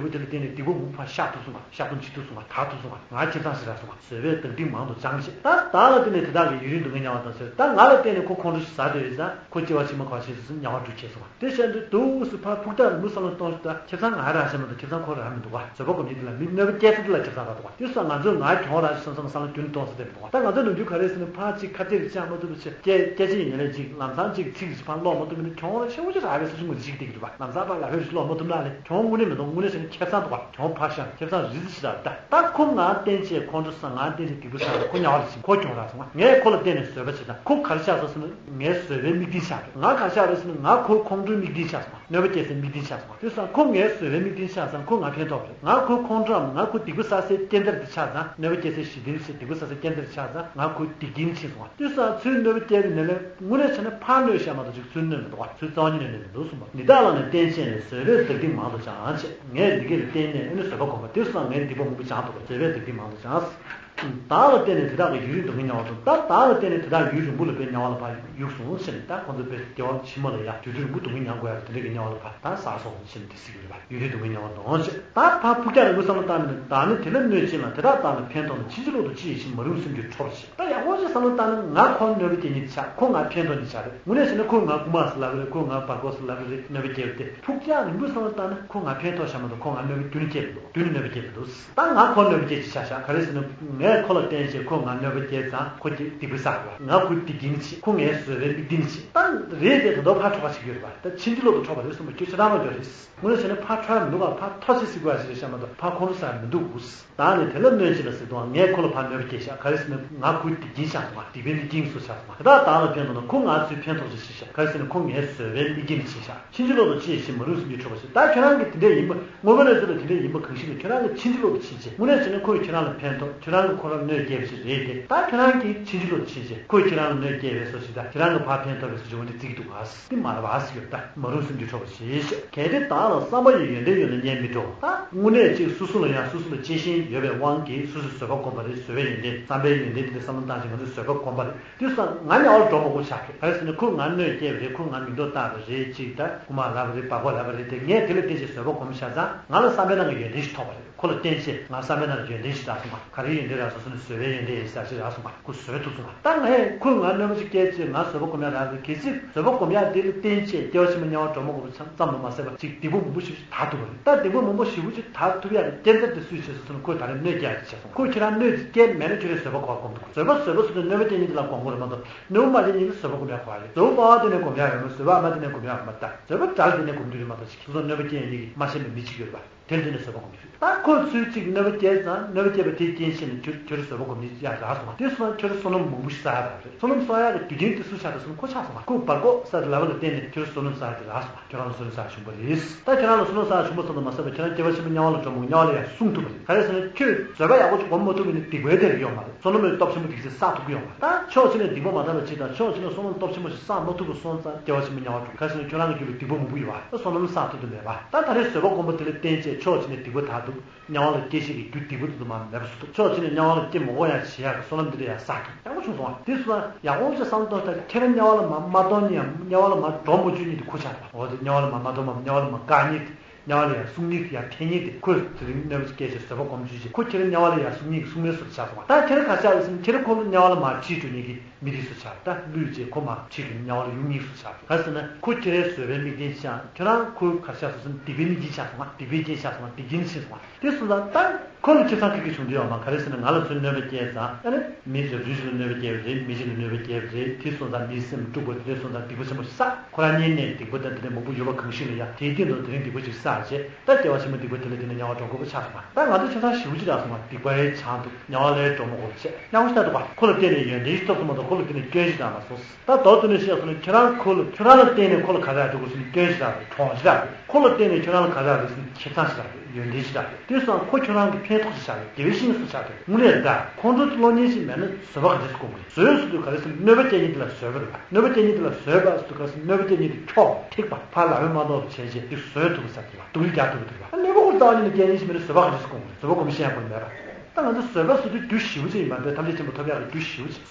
བུ་དེ་ལ་བརྟེན་ནས་སྡིག་པ་མང་པོ་ཕར་བཤགས་ཐུབ་སོང་ང་། བཤགས་སྡོམ་བྱེད་ཐུབ་སོང་ང་། དག་ཐུབ་སོང་ང་། ང་ཁྱིམ་ཚང་ཞིག་རག་སོང་ང་། བཟོད་པས་བདག་སྡིག་མང་དུ་སྦྱང་ཞེས། ད་བདག་ལ་བརྟེན་ནས་དེ་དག་གི་ཡུན་རིང་སྡུག་བསྔལ་མྱོང་བ་དང་ཟེར། ད་ང་ལ་བརྟེན་ནས་ཁོ་ཁོང་ཁྲོ་ཞིག་ཟ་འདོད་ཡོད་ཙང་ཁོ་སྐྱེ་བ་ཕྱི་མ་ག་བ་ཞིག་སུ་དམྱལ་བར་འགྲོ་བྱས་སོང་ང་། དེ་བྱས་འདུག་འདུག་སུ་ཕར་ཕུགས་ཐག་རིང་པོ་བསམ་བློ་གཏོང་ཞིག་ད་ཁྱིམ་ཚང་ང་རག་བྱས་མ་གཏོགས་ཁྱིམ་ཚང་ཁོ་རག་མི་འདུག་བ། བཟོད་པ་སྒོམ་ཉིན་དེ་ལ་མི་གནོད་པ་སྐྱེལ་ས་དེ་ལ་ཁྱིམ་ཚང་རག་འདུག་བ། དེ་སོང་ང་ཚོས་ང་གྱོང་རག་ཞིག་སོང་ཙང་བསམ་བློ་རྒྱུན་གཏོང་ས་དེ་མི་འདུག་བ། ད་ང་ཚོ་ནམ་རྒྱུན་ག་རེ་ཟེར་ན་ཕར་ཅིག་ཁ་གཏད་རེ་བཅག་མ་ཐུབ་པ་བྱས། སྐད་སྐད་ཆ་ཡིན་ན་ལས་ཅིག་ལམ་སང་ཅིག་ཚིག་ཅིག་ཕར་ཀློག་མ་ཐུབ་མིན་ན་གྱོང་རག་ཞེ་པོ་ཅིག་རག་པའི་བཟོ་ཅིག་ངོས་འཛིན་ཞིག་བསྡད་ཀྱི་འདུག་བ། ལམ་སང་ཕར་ལབ་ཕེབས་ཤིག་ཀློག་མ་ཐུབ་ན་ལས་གྱོང་དངོས་གནས་མི་འདུག་དངོས་གནས་བྱས་ན་ཁེ་བཟང་འདུག་བ། གྱོང་ཕར་བཞག་ཁེ་བཟང་རིལ་རིལ་ཞིག་རག་ད། ད་ཁོ་ང་བརྟེན་བྱས་ཁོང་ཁྲོ་ཟ། ང་བརྟེན་བྱས་སྡིག་པ་བསགས། ཁོ་དམྱལ་བ་ལ་ཕྱིན། ཁོ་གྱོང་རག་སོང་ང་། ངས་ཁོ་ལ་བརྟེན་ནས་བཟོད་པ་བྱེད་ད། ཁོ་ག་རེ་ཆགས་སོང་ཟེར་ན་ངའི་བཟོད་པའི་དམིགས་རྟེན་ཆགས་རེད། ང་ག་རེ་ཆགས་རེད་ཟེར་ན་ང་ཁོ་ཁོང་ཁྲོའི་དམིགས་རྟེན་ཆགས་སོང་། གནོད་པ་སྐྱེལ་སའི་དམིགས་རྟེན་ཆགས་སོང་། དེ་སོང་ཁོ་ངའི་བཟོད་པའི་དམིགས་རྟེན་ཆགས་སོང་། ཁོ་ང་ཕན་ཐོགས་རེད། ང་ཁོ་ཁོང་ཁྲོའམ་ང་ཁོ་སྡིག་པ་བསགས་སའི་རྐྱེན་རྩ་དེ་ཆགས་ཙང་། གནོད་པ་སྐྱེལ་སའི་གཞི་རྟེན་ཆེ། སྡིག་པ་བསགས་སའི་རྐྱེན་རྩ་དེ་ཆགས་ཙང་ང་ཁོའི་སྡིག་རྐྱེན་ཕྱིན་སོང་བ། དེ་སོང་ཚུར་གནོད་པ་སྐྱེལ་བའི་ནས་ལས་དངོས་གནས་བྱས་ན་ཕར་གནོད་བཞག་མ་གཏོགས་ཅིག་ཚུར་གནོད་མི་འདུག་བ། ཚུར་རྩ་བ་ཉིད་ནས་གནོད་མི་འདུག་གསུངས་པ། འདི་དག་ལ་ནི་བརྟེན་བྱས་ནས་བཟོད་པས་བདག་སྡིག་མང་དུ་སྦྱང་བྱས། ངས་འདི་ག་ལ་བརྟེན་ནས་ཨ་ནི་བཟོད་པ་སྒོམ་པ། དེ་སོང་ངས་སྡིག་པ་མང་པོ་སྦྱང་ཐུབ་པ། བཟོད་པས་བདག་སྡིག་མང་དུ་སྦྱང་། བདག་ལ་བརྟེན་ནས་དེ་དག་གི་ཡུན་རིང་སྡུག་བསྔལ་མྱོང་བ་དང་། ད་བདག་ལ་བརྟེན་ནས་དེ་དག་ཡུན་རིང་པོ་ལ་དཔེ་དམྱལ་བ་ལ་ཕར་གཡུགས་སོང་ཟེར་ནས། ད་ཁོང་ཚོ་དཔེ་སྐྱེ་བ་ཕྱི་མ་ལ་ཡ་དུས་ཚོད་རིང་པོ་སྡུག་བསྔལ་མྱོང་དགོས་ཡ་དེ་འདྲ་གི་དམྱལ་བ་ལ་ཕར་ད་ཟགས་སོང་ཟེར་ནས་དེ་ཟེར་གྱི་རེད་པ། ཡུན་རིང་སྡུག་བསྔལ་མྱོང་བ་དང་ཟེར། ད་ཕར་ཕུགས་རྒྱང་རིང་པོ་བསམ་བློ་བཏང་ནས་བདག་ནི་དེ་ལ་གནོད་ཅིང་ལ། དེ་དག་བདག་ལ་ཕན་ཐོགས་ན། ཕྱིན་ཅི་ལོག་ཏུ་ཅི་ཡིས་བྱེད། མ་རུངས་སེམས་ཀྱིས་ཁྲོ་བར་བྱེད། ད་ཡག་པོ་ཞིག་བསམ་བློ་བཏང་ན་ང་ཁོར་གནོད་པ་སྐྱེལ་མཁན་ཆགས། ཁོ་ང་ཕན་ཐོགས་མཁན་ཆགས་རེད། དངོས་གནས་བྱས་ན་ཁོས་ང་རྐུ་མ་ཟེར་ལབ་པ་རེད། ཁོས་ང་སྦར་ཀོ་ཟེར་ལབ་པ་རེད། གནོད་པ་སྐྱེལ་བ་དེ་ཕུགས་རྒྱང་རིང་པོ་བསམ་བློ་བཏང་ན་ཁོ་ང་ཕན་ཐོགས་ཤག་མ་གཏོགས་ཁོ་ང་གནོད་པ་རྒྱུན་སྐྱེལ་མི་འདུག་རྒྱུན་ནས་གནོད་པ་སྐྱེལ་མི་འདུག་ད་ང་ཁོར་གནོད་པ་སྐྱེལ་གྱི་ཆགས་ཤག་ག་རེ་ཟེར་ན་ངས་ཁོ་ལ་བརྟེན་བྱས་ཁོས་ང་གནོད་པ་སྐྱེལ་ཙང་ཁོ་སྡིག་པ་བསགས་པ། ང་ཁོའི་སྡིག་རྐྱེན་བྱེད། ཁོ་ངའི་བཟོད་པའི་དམིགས་རྟེན་བྱེད། ད་རེད་དེ་ད་དུང་ཕར་འཕྲོག་པ་བྱེད་ཀྱི་ཡོད་རེད་པ། ད་ཕྱིན་ཅི་ལོག་ཏུ་འཕྲོག་པ་རེད་གསུངས་པ་ཁྱོད་ཁྱེད་རང་མ་འགྱོ་རེད། དངོས་གནས་བྱས་ན་ཕར་འཕྲོག་ཡ་མི་འདུག་ག་ཕར་ཐོབ་ཆེ་ཟིག་དགོས་ཡ་ཞིག་རེད་ཤག་མ་གཏོགས་ཕར་ཁོང་ཁྲོ་ཟ་ཡ་མི་འདུག་ག་བདག་ནི་དེ་ལ་གནོད་ཅིང་ལ་ཟེར་དུས་ངས་ཁོ་ལ་ཕར་གནོད་པ་སྐྱེལ་ཤག་ག་རེ་ཟེར་ན་ང་ཁོའི་སྡིག་རྐྱེན་ཆགས་སོང་བ། སྡིག་པའི་དམིགས་རྐྱེན་སུ་ཆགས་སོང་བ། དེ་དག་བདག་ལ་ཕན་ཐོགས་ན། ཁོ་ང་ཚོའི་ཕན་ཐོགས་ཆེད་བྱས་ཤག་ག་རེ་ཟེར་ན་ཁོ་ངའི་བཟོད་པའི་དམིགས་རྐྱེན་བྱས་ཤག་ཕྱིན་ཅི་ལོག་ཏུ་ཅི་ཡིས་བྱེད། མ་རུངས་སེམས་ཀྱིས་ཁྲོ་བར་བྱེད། ད་ཁྱོད་རང་གིས་དེ་འདྲ་ཡིན་པ་དངོས་པོ་ལ་ཚུར་ལ་དེ་འདྲ་ཡིན་པ་གང་ཞིག་ལ་ཁྱོད་རང་གིས་ཕྱིན་ཅི་ལོག་ཏུ་ཕྱིན་བྱས། དངོས་གནས་བྱས་ན་ཁོས་ཁྱོད་རང་ལ་ཕན་ཐོགས། ཁྱོད་རང་གིས་ཁོ་ལ་གནོད་སྐྱེལ་བ་ཞིག་རེད་དེ། ད་ཁྱོད་རང་གིས་ཕྱིན་ཅི་ལོག་ཏུ་ཕྱིན་བྱས། ཁོས་ཁྱོད་རང་ལ་གནོད་སྐྱེལ་བའི་བཟོ་ཞིག་དང་ཁྱོད་རང་གིས་ཕར་ཕན་ཐོགས་པའི་བཟོ་ཞིག་འོ་འདི་བརྩི་གི་འདུག་ག་དེ་མ་རེད་པ་ཟེར་གྱི་ཡོད། ད་མ་རུངས་སེམས་ཀྱིས་ཁྲོ་བར་བྱེད། གལ་ཏེ་བདག་ལ་བསམ་པ་ཡི་ཡོན་ཏན་ཡོད་ན་སྙན་མི་སྒྲོག་ད་དངོས་གནས་ཅིག་སོ་སོ་ལ་ཡང་སོ་སོ་ལ་གཅེས་ཤིང་ཡོད་པའི་དབང་གིས་སོ་སོས་བཟོད་པ་སྒོམ་པ་རེད། བཟོད་པའི་ཡོན་ཏན་བསམ་པའི་ཡོན་ཏན་དེ་འདྲ་བསམ་བློ་བཏང་ཞིང་ང་ཚོས་བཟོད་པ་སྒོམ་པ་རེད། དེ་སོང་ང་དམྱལ་བར་འགྲོ་མ་དགོས་ཆགས་ཀྱི། ག་རེ་ཟེར་ན་ཁོས་ང་གནོད་སྐྱེལ་བ་རེད། ཁོས་ང་མིང་འདོགས་བཏང་བ་རེད། ཅིག་ད་རྐུ་མ་ལབ་པ་རེད། སྦར་ཀོ་ལབ་པ་རེད་དེ། ངས་དེ་ལ་བརྟེན་བྱས་བཟོད་པ་སྒོམ་བཞག་ཙང་ང་ལ་བསམ་པའི་ནང་གི་ཡོན་ཏན་ཞིག་ཐོབ་པ་རེད། ཁོ་ལ་བརྟེན་བྱས་ང་བསམ་པའི་ནང་ཡོན་ཏན་ཞིག་རག་སོང་བ། ག་རེ་ཡོན་ཏན་རག་སོང་ཟེར་ན་བཟོད་པའི་ཡོན་ཏན་ཡིན་ས་ཞིག་རག་སོང་བ། ཁོ་བཟོད་ཐུབ་སོང་བ། ད་ངས་ཁོས་ང་གནོད་པ་ཅིག་སྐྱེལ་ཚེ་ང་བཟོད་པ་སྒོམ་ཡག་རག་གི། གལ་སྲིད་བཟོད་པ་སྒོམ་ཡག་དེ་ལ་བརྟེན་བྱས་སྐྱེ་བ་ཕྱི་མ་དམྱལ་བར་འགྲོ་མ་དགོས་པ་ཙམ་དུ་མ་ཟད་པ་ཅིག་སྡིག་པ་མང་པོ་ཞིག་དག་ཐུབ་པ་རེད། ད་སྡིག་པ་མང་པོ་ཞེ་པོ་ཅིག་དག་ཐུབ་ཡག་གི་རྐྱེན་རྩ་དེ་སུས་བྱས་སོང་ཟེར་ན་ཁོས་ད་རེས་གནོད་སྐྱེལ་ཡག་དེ་བྱས་སོང་། ཁོས་ཁྱེད་རང་གནོད་ཅིག་སྐྱེལ་མེད་ན་ཁྱོད་རས་བཟོད་པ་སྒོམ་དགོས་མི་འདུག་བཟོད་པ་བཟོད་པ་ཟེར་དུས་གནོད་པ་སྐྱེལ་མཁན་དེ་ལ་སྒོམ་དགོས་རེད་མ་གཏོགས་གནོད་པ་མ་སྐྱེལ་མཁན་དེ་བཟོད་པ་སྒོམ་ཡག་དགོས་པ་རེད། བཟོད་པ་སྤང་བ་དེ་ནས་སྒོམ་ཡག་ཡོད་མ། བཟོད་པ་སྤང་བ་དེ་ནས་སྒོམ་ཡག་ཡོད་མ། ད་བཟོད་པ་འདྲ་ལ་དེ་ནས་སྒོམ་རྒྱུ་རེད་མ་གཏོགས་ཅིག་སོ་སོར་གནོད་པ་སྐྱེལ་ཡག་གི་མ་ཤེས་པའི་མི་གཅིག་ཡོད་རེད་པ། དེར་འདི་ནས་བཟོད་པ་སྒོམ་རྒྱུ་རེད། ད་ཁོས་ཚུར་གཅིག་གནོད་པ་སྐྱེལ་ཙང་གནོད་པ་སྐྱེལ་བ་དེའི་རྐྱེན་བྱས་ནས་ཁྱོད་ཁྱོད་བཟོད་པ་སྒོམ་ནི་ཡག་རག་སོང་བ། དེ་སོང་ན་ཁྱོད་བསོད་ནམས་མང་པོ་ཞིག་བསགས་ཡག་རེད། བསོད་ནམས་བསགས་ཡག་གི་རྒྱུ་རྐྱེན་དེ་སུ་ཆགས་རེད་ཟེར་ན་ཁོ་ཆགས་སོང་བ། ཁོས་སྦར་ཀོ་ཟེར་དེ་ལབ་པ་ལ་བརྟེན་ནས་ཁྱོད་བསོད་ནམས་བསགས་ཡག་དེ་རག་སོང་བ། ཁྱོད་རང་ལ་བསོད་ནམས་བསགས་ཡག་བྱུང་བ་རེད། ད་ཁྱོད་རང་ལ་བསོད་ནམས་བསགས་ཡག་བྱུང་བ་ཙམ་དུ་མ་ཟད་པར་ཁྱོད་རང་སྐྱེ་བ་ཕྱི་མ་དམྱལ་བ་ལ་འགྲོ་མི་དམྱལ་བ་ལ་ཡང་སྲུང་ཐུབ་པ་རེད། ག་རེ་ཟེར་ན་ཁྱོད་བཟོད་པ་ཡག་པོ་ཅིག་སྒོམ་མ་ཐུབ་པ་ཡིན་ན་སྡིག་པའི་དེ་རེ་ཡོད་མ་རེད། བསོད་ནམས་ཀྱི་སྟོབས་ཆེན་པོ་དེ་གཅིག་བསགས་ཐུབ་ཀྱི་ཡོད་མ་རེད། ད་ཕྱོགས་གཅིག་ནས་སྡིག་པ་མ་དག་པ་ཅིག་དང་ཕྱོགས་གཅིག་ནས་བསོད་ནམས་སྟོབས་ཆེན་པོ་ཞིག་བསགས་མ་ཐུབ་པ་སོང་ཙང་སྐྱེ་བ་ཕྱི་མ་དམྱལ་བར་འགྲོ། ག་རེ་ཟེར་ན་ཁྱོད་རང་གི་རྒྱུད་ལ་སྡིག་པ་མང་པོ་ཡོད་པ། ད་བསོད་ནམས་བསགས་ཐུབ་ཐུབ་མེད་པ། ད་ད་རེས་བཟོད་པ་སྒོམ་པ་དེ་ལ་བརྟེན་བྱས་ཕྱོགས་གཅིག་ནས་སྡིག་པ་དག་ཐུབ། དམྱལ་བ་ལ་སྐྱེ་ཤེས་ཀྱི་རྒྱུ་སྡིག་པ་དེ་ཚོ་མར་མེད་པ་བཟོ་ཐུབ། ཕྱོགས་གཅིག་ནས་དམྱལ་བ་ལ་སྐྱེ་མ་དགོས་ཡ་བྱེད་ཡག་གི་བསོད་ནམས་དེ་འདྲ་ཡང་བསགས་ཐུབ། ཡག་པོ་བྱུང་སོང་བ། དེ་སོང་ན་ཡག་པོ་ཅིག་བསམ་བློ་གཏོང་ད་ཁྱེད་རང་དམྱལ་བ་ལ་མར་མ་གཏོང་མཁན་ཡང་དམྱལ་བ་ལ་མར་འགྲོ་མ་བཅུག་མཁན་དེ་ཁོ་ཆགས་པ། འོ་དེ་དམྱལ་བ་ལ་མར་མ་གཏོང་བ། དམྱལ་བ་ལ་མར་བཀག་མཁན་དེ། དམྱལ་བ་ལ་ཡར་སོང་མཁན་ཡར་འཐེན་མཁན་དེ། ཁོས་དེ་རིང་གནོད་པ་ཅིག་བསྐྱལ་བྱས་བཟོད་པ་སྒོམ་བྱས་བྱས། ཁོ་ཁྱེད་རང་དམྱལ་བ་ལ་ཡར་སོང་མཁན་གྱི་སྲུང་མའི་ཚུལ་དུ་ཆགས་སོང་བ། ད་ཁྱེད་རང་ག་རེ་ཆགས་ཡོད་ཟེར་ན། ཁྱེད་རང་ཁོ་ལ་དམྱལ་བ་ལ་མར་ཁྲིད་འགྲོ་མཁན་གྱི་མི་དེའི་ཚུལ་དུ་ཆགས། ད་བླུས་བྱས་ཁོ་མར་ཁྲིད་འགྲོ་མཁན་དམྱལ་བ་ལ་གཡུག་མཁན་གྱི་ཚུལ་དུ་ཆགས་སོང་། ག་རེ་ཟེར་ན། ཁོ་ཁྱེད་རའི་བཟོད་པའི་དམིགས་རྐྱེན་ཆགས། ཁྱེད་རང་ཁོའི་ག་རེ་ཆགས་སོང་ཟེར་ན། སྡིག་པའི་དམིགས་རྐྱེན་ཆགས་སོང་བ། སྡིག་པའི་རྐྱེན་ཆགས་སོང་བ། སྡིག་རྐྱེན་ཕྱིན་སོང་བ། དེ་སོང་ཙང་ད་ཁོ་ལ་ཁེ་བཟང་ག་གེ་བྱུང་དུ་ཡོད་མ། ག་རེ་ཟེར་ན། ང་ལ་ཚུར་གནོད་པ་བསྐྱལ་ཙང་། ཨ་ནི་མི་ཅིག་རུས་ཅིག་ལ་གནོད་པ་བསྐྱལ་བ་རེད། མི་ཅིག་ལ་གནོད་པ་བསྐྱལ་བ་རེད། དེ་སོང་ཙང་མིའི་སེམས་དཀྲུགས་པ་དེ་འདྲ་སོང་ཙང་སྡིག་པ་ཆེན་པོ་བསགས། ཁོ་རང་གཉིས་ནས་སྡིག་པ་དང་དེ་འདྲའི་མང་པོ་ཡོད་པ་གང་ཞིག་ལ་ཡ། དེའི་སྟེང་དུ་དེ་རིང་སྡིག་པ་ཅིག་བསགས་བྱས། ད་སྐྱེ་བ་ཕྱི་མ་སྡིག་པ་དེ་ལ་བརྟེན་ནས་དམྱལ་བར་འགྲོ་དགོས་པ་ཆགས་སོང་བ། ད་ང་ཚོ་ཁེ་བཟང་ཞེ་པོ་ཅིག་རག་སོང་བ། སྡིག་པའི་ཆང་དུ་དམྱལ་བ་ལ་འགྲོ་མ་དགོས་པ་བྱས། སྙན་པོ་ཞིག་ལྟ་འདུག་ག་ཁོ་ལ་བརྟེན་ནས་ཡོན་ཏན་ཞིག་ཐོབ་སོང་མ་གཏོགས། ཁོ་ལ་བརྟེན་ནས་སྐྱོན་ཞིག་རག་མ་སོང་། ད་མདོར་བསྡུས་ནས་བཤད་སོང་ན། ཁྱོད་རང་ཁོ་ལ། ཁྱོད་རང་ལ་བརྟེན་ནས་ཁོ་ལ་ག་རེ་རག་འགྲོ་དགོས་ཟེར་ན། སྐྱོན་ཞིག་རག་རེད། གྲོང་ཞིག་རག་རེད། ཁོ་ལ་བརྟེན་ནས་ཁྱོད་རང་ལ་ག་རེ་རག་རེད་ཟེར་ན། ཁེ་བཟང་ཞིག་རག་རེད། ཡོན་ཏན་ཞིག་རག་རེད། དེ་སོང་ཙང་ཁོ་ཁྱོད་རང་གི་ཕན་ཐོགས་ཞིག་ཆགས་རེད། དགེ་བའི་བཤེས་གཉེན་སུ་ཆགས་རེད། དངུལ་ལས་ད་ཁོང་ཁྲོ་སློང་མཁན་ཞིག་མེད་ན་བཟོད་པ་ག་འདྲས་སེ་སྒོམ་དགོས་རེད། བཟོད་ཟེར་དུས་ག་རེ་ཟེར་ན། གནོད་པ་བསྐྱལ་མཁན་དེ་ལ་བཟོད་པ་རེད་པ། གནོད་པ་བསྐྱལ་མཁན་དེ་ལ་བཟོད་པ་ཟེར་དུས་ག་རེ་ཟེར་ན། གནོད་པ་བསྐྱལ་མཁན་དེ་འཁྱོག་པ། ཐེག་པ། ཕར་ལག་པས་མ་ཐོགས་པ་བྱས་བྱས་ཅིག་བཟོད་ཐུབ་པ་ཟེར་དེ་ལ། སྡུག་རུས་རྒྱག་ཐུབ་པ་དེ་ལ། གནོད་པ་ཁོ་རྩ་བ་ཉིད་ནས་བསྐྱལ་མཁན་ཞིག་མེད་ན་བཟོད་པ་ག་འདྲས་སེ་སྒོམ་དགོས་རེད། བཟོད་པ་སྒོམ་ཤེས་ཡ་ཁོ་མེད་པ། ད་ང་ཚོ་བཟོད་པ་ཟེར་དུས་རྒྱུ་ཞེ་པོ་ཅིག་ཡིན་པ། འདི་ཐམས་ཅད་མཁྱེན་པ་ཐོབ་ཡག་གི་རྒྱུ་ཞེ་པོ་ཅིག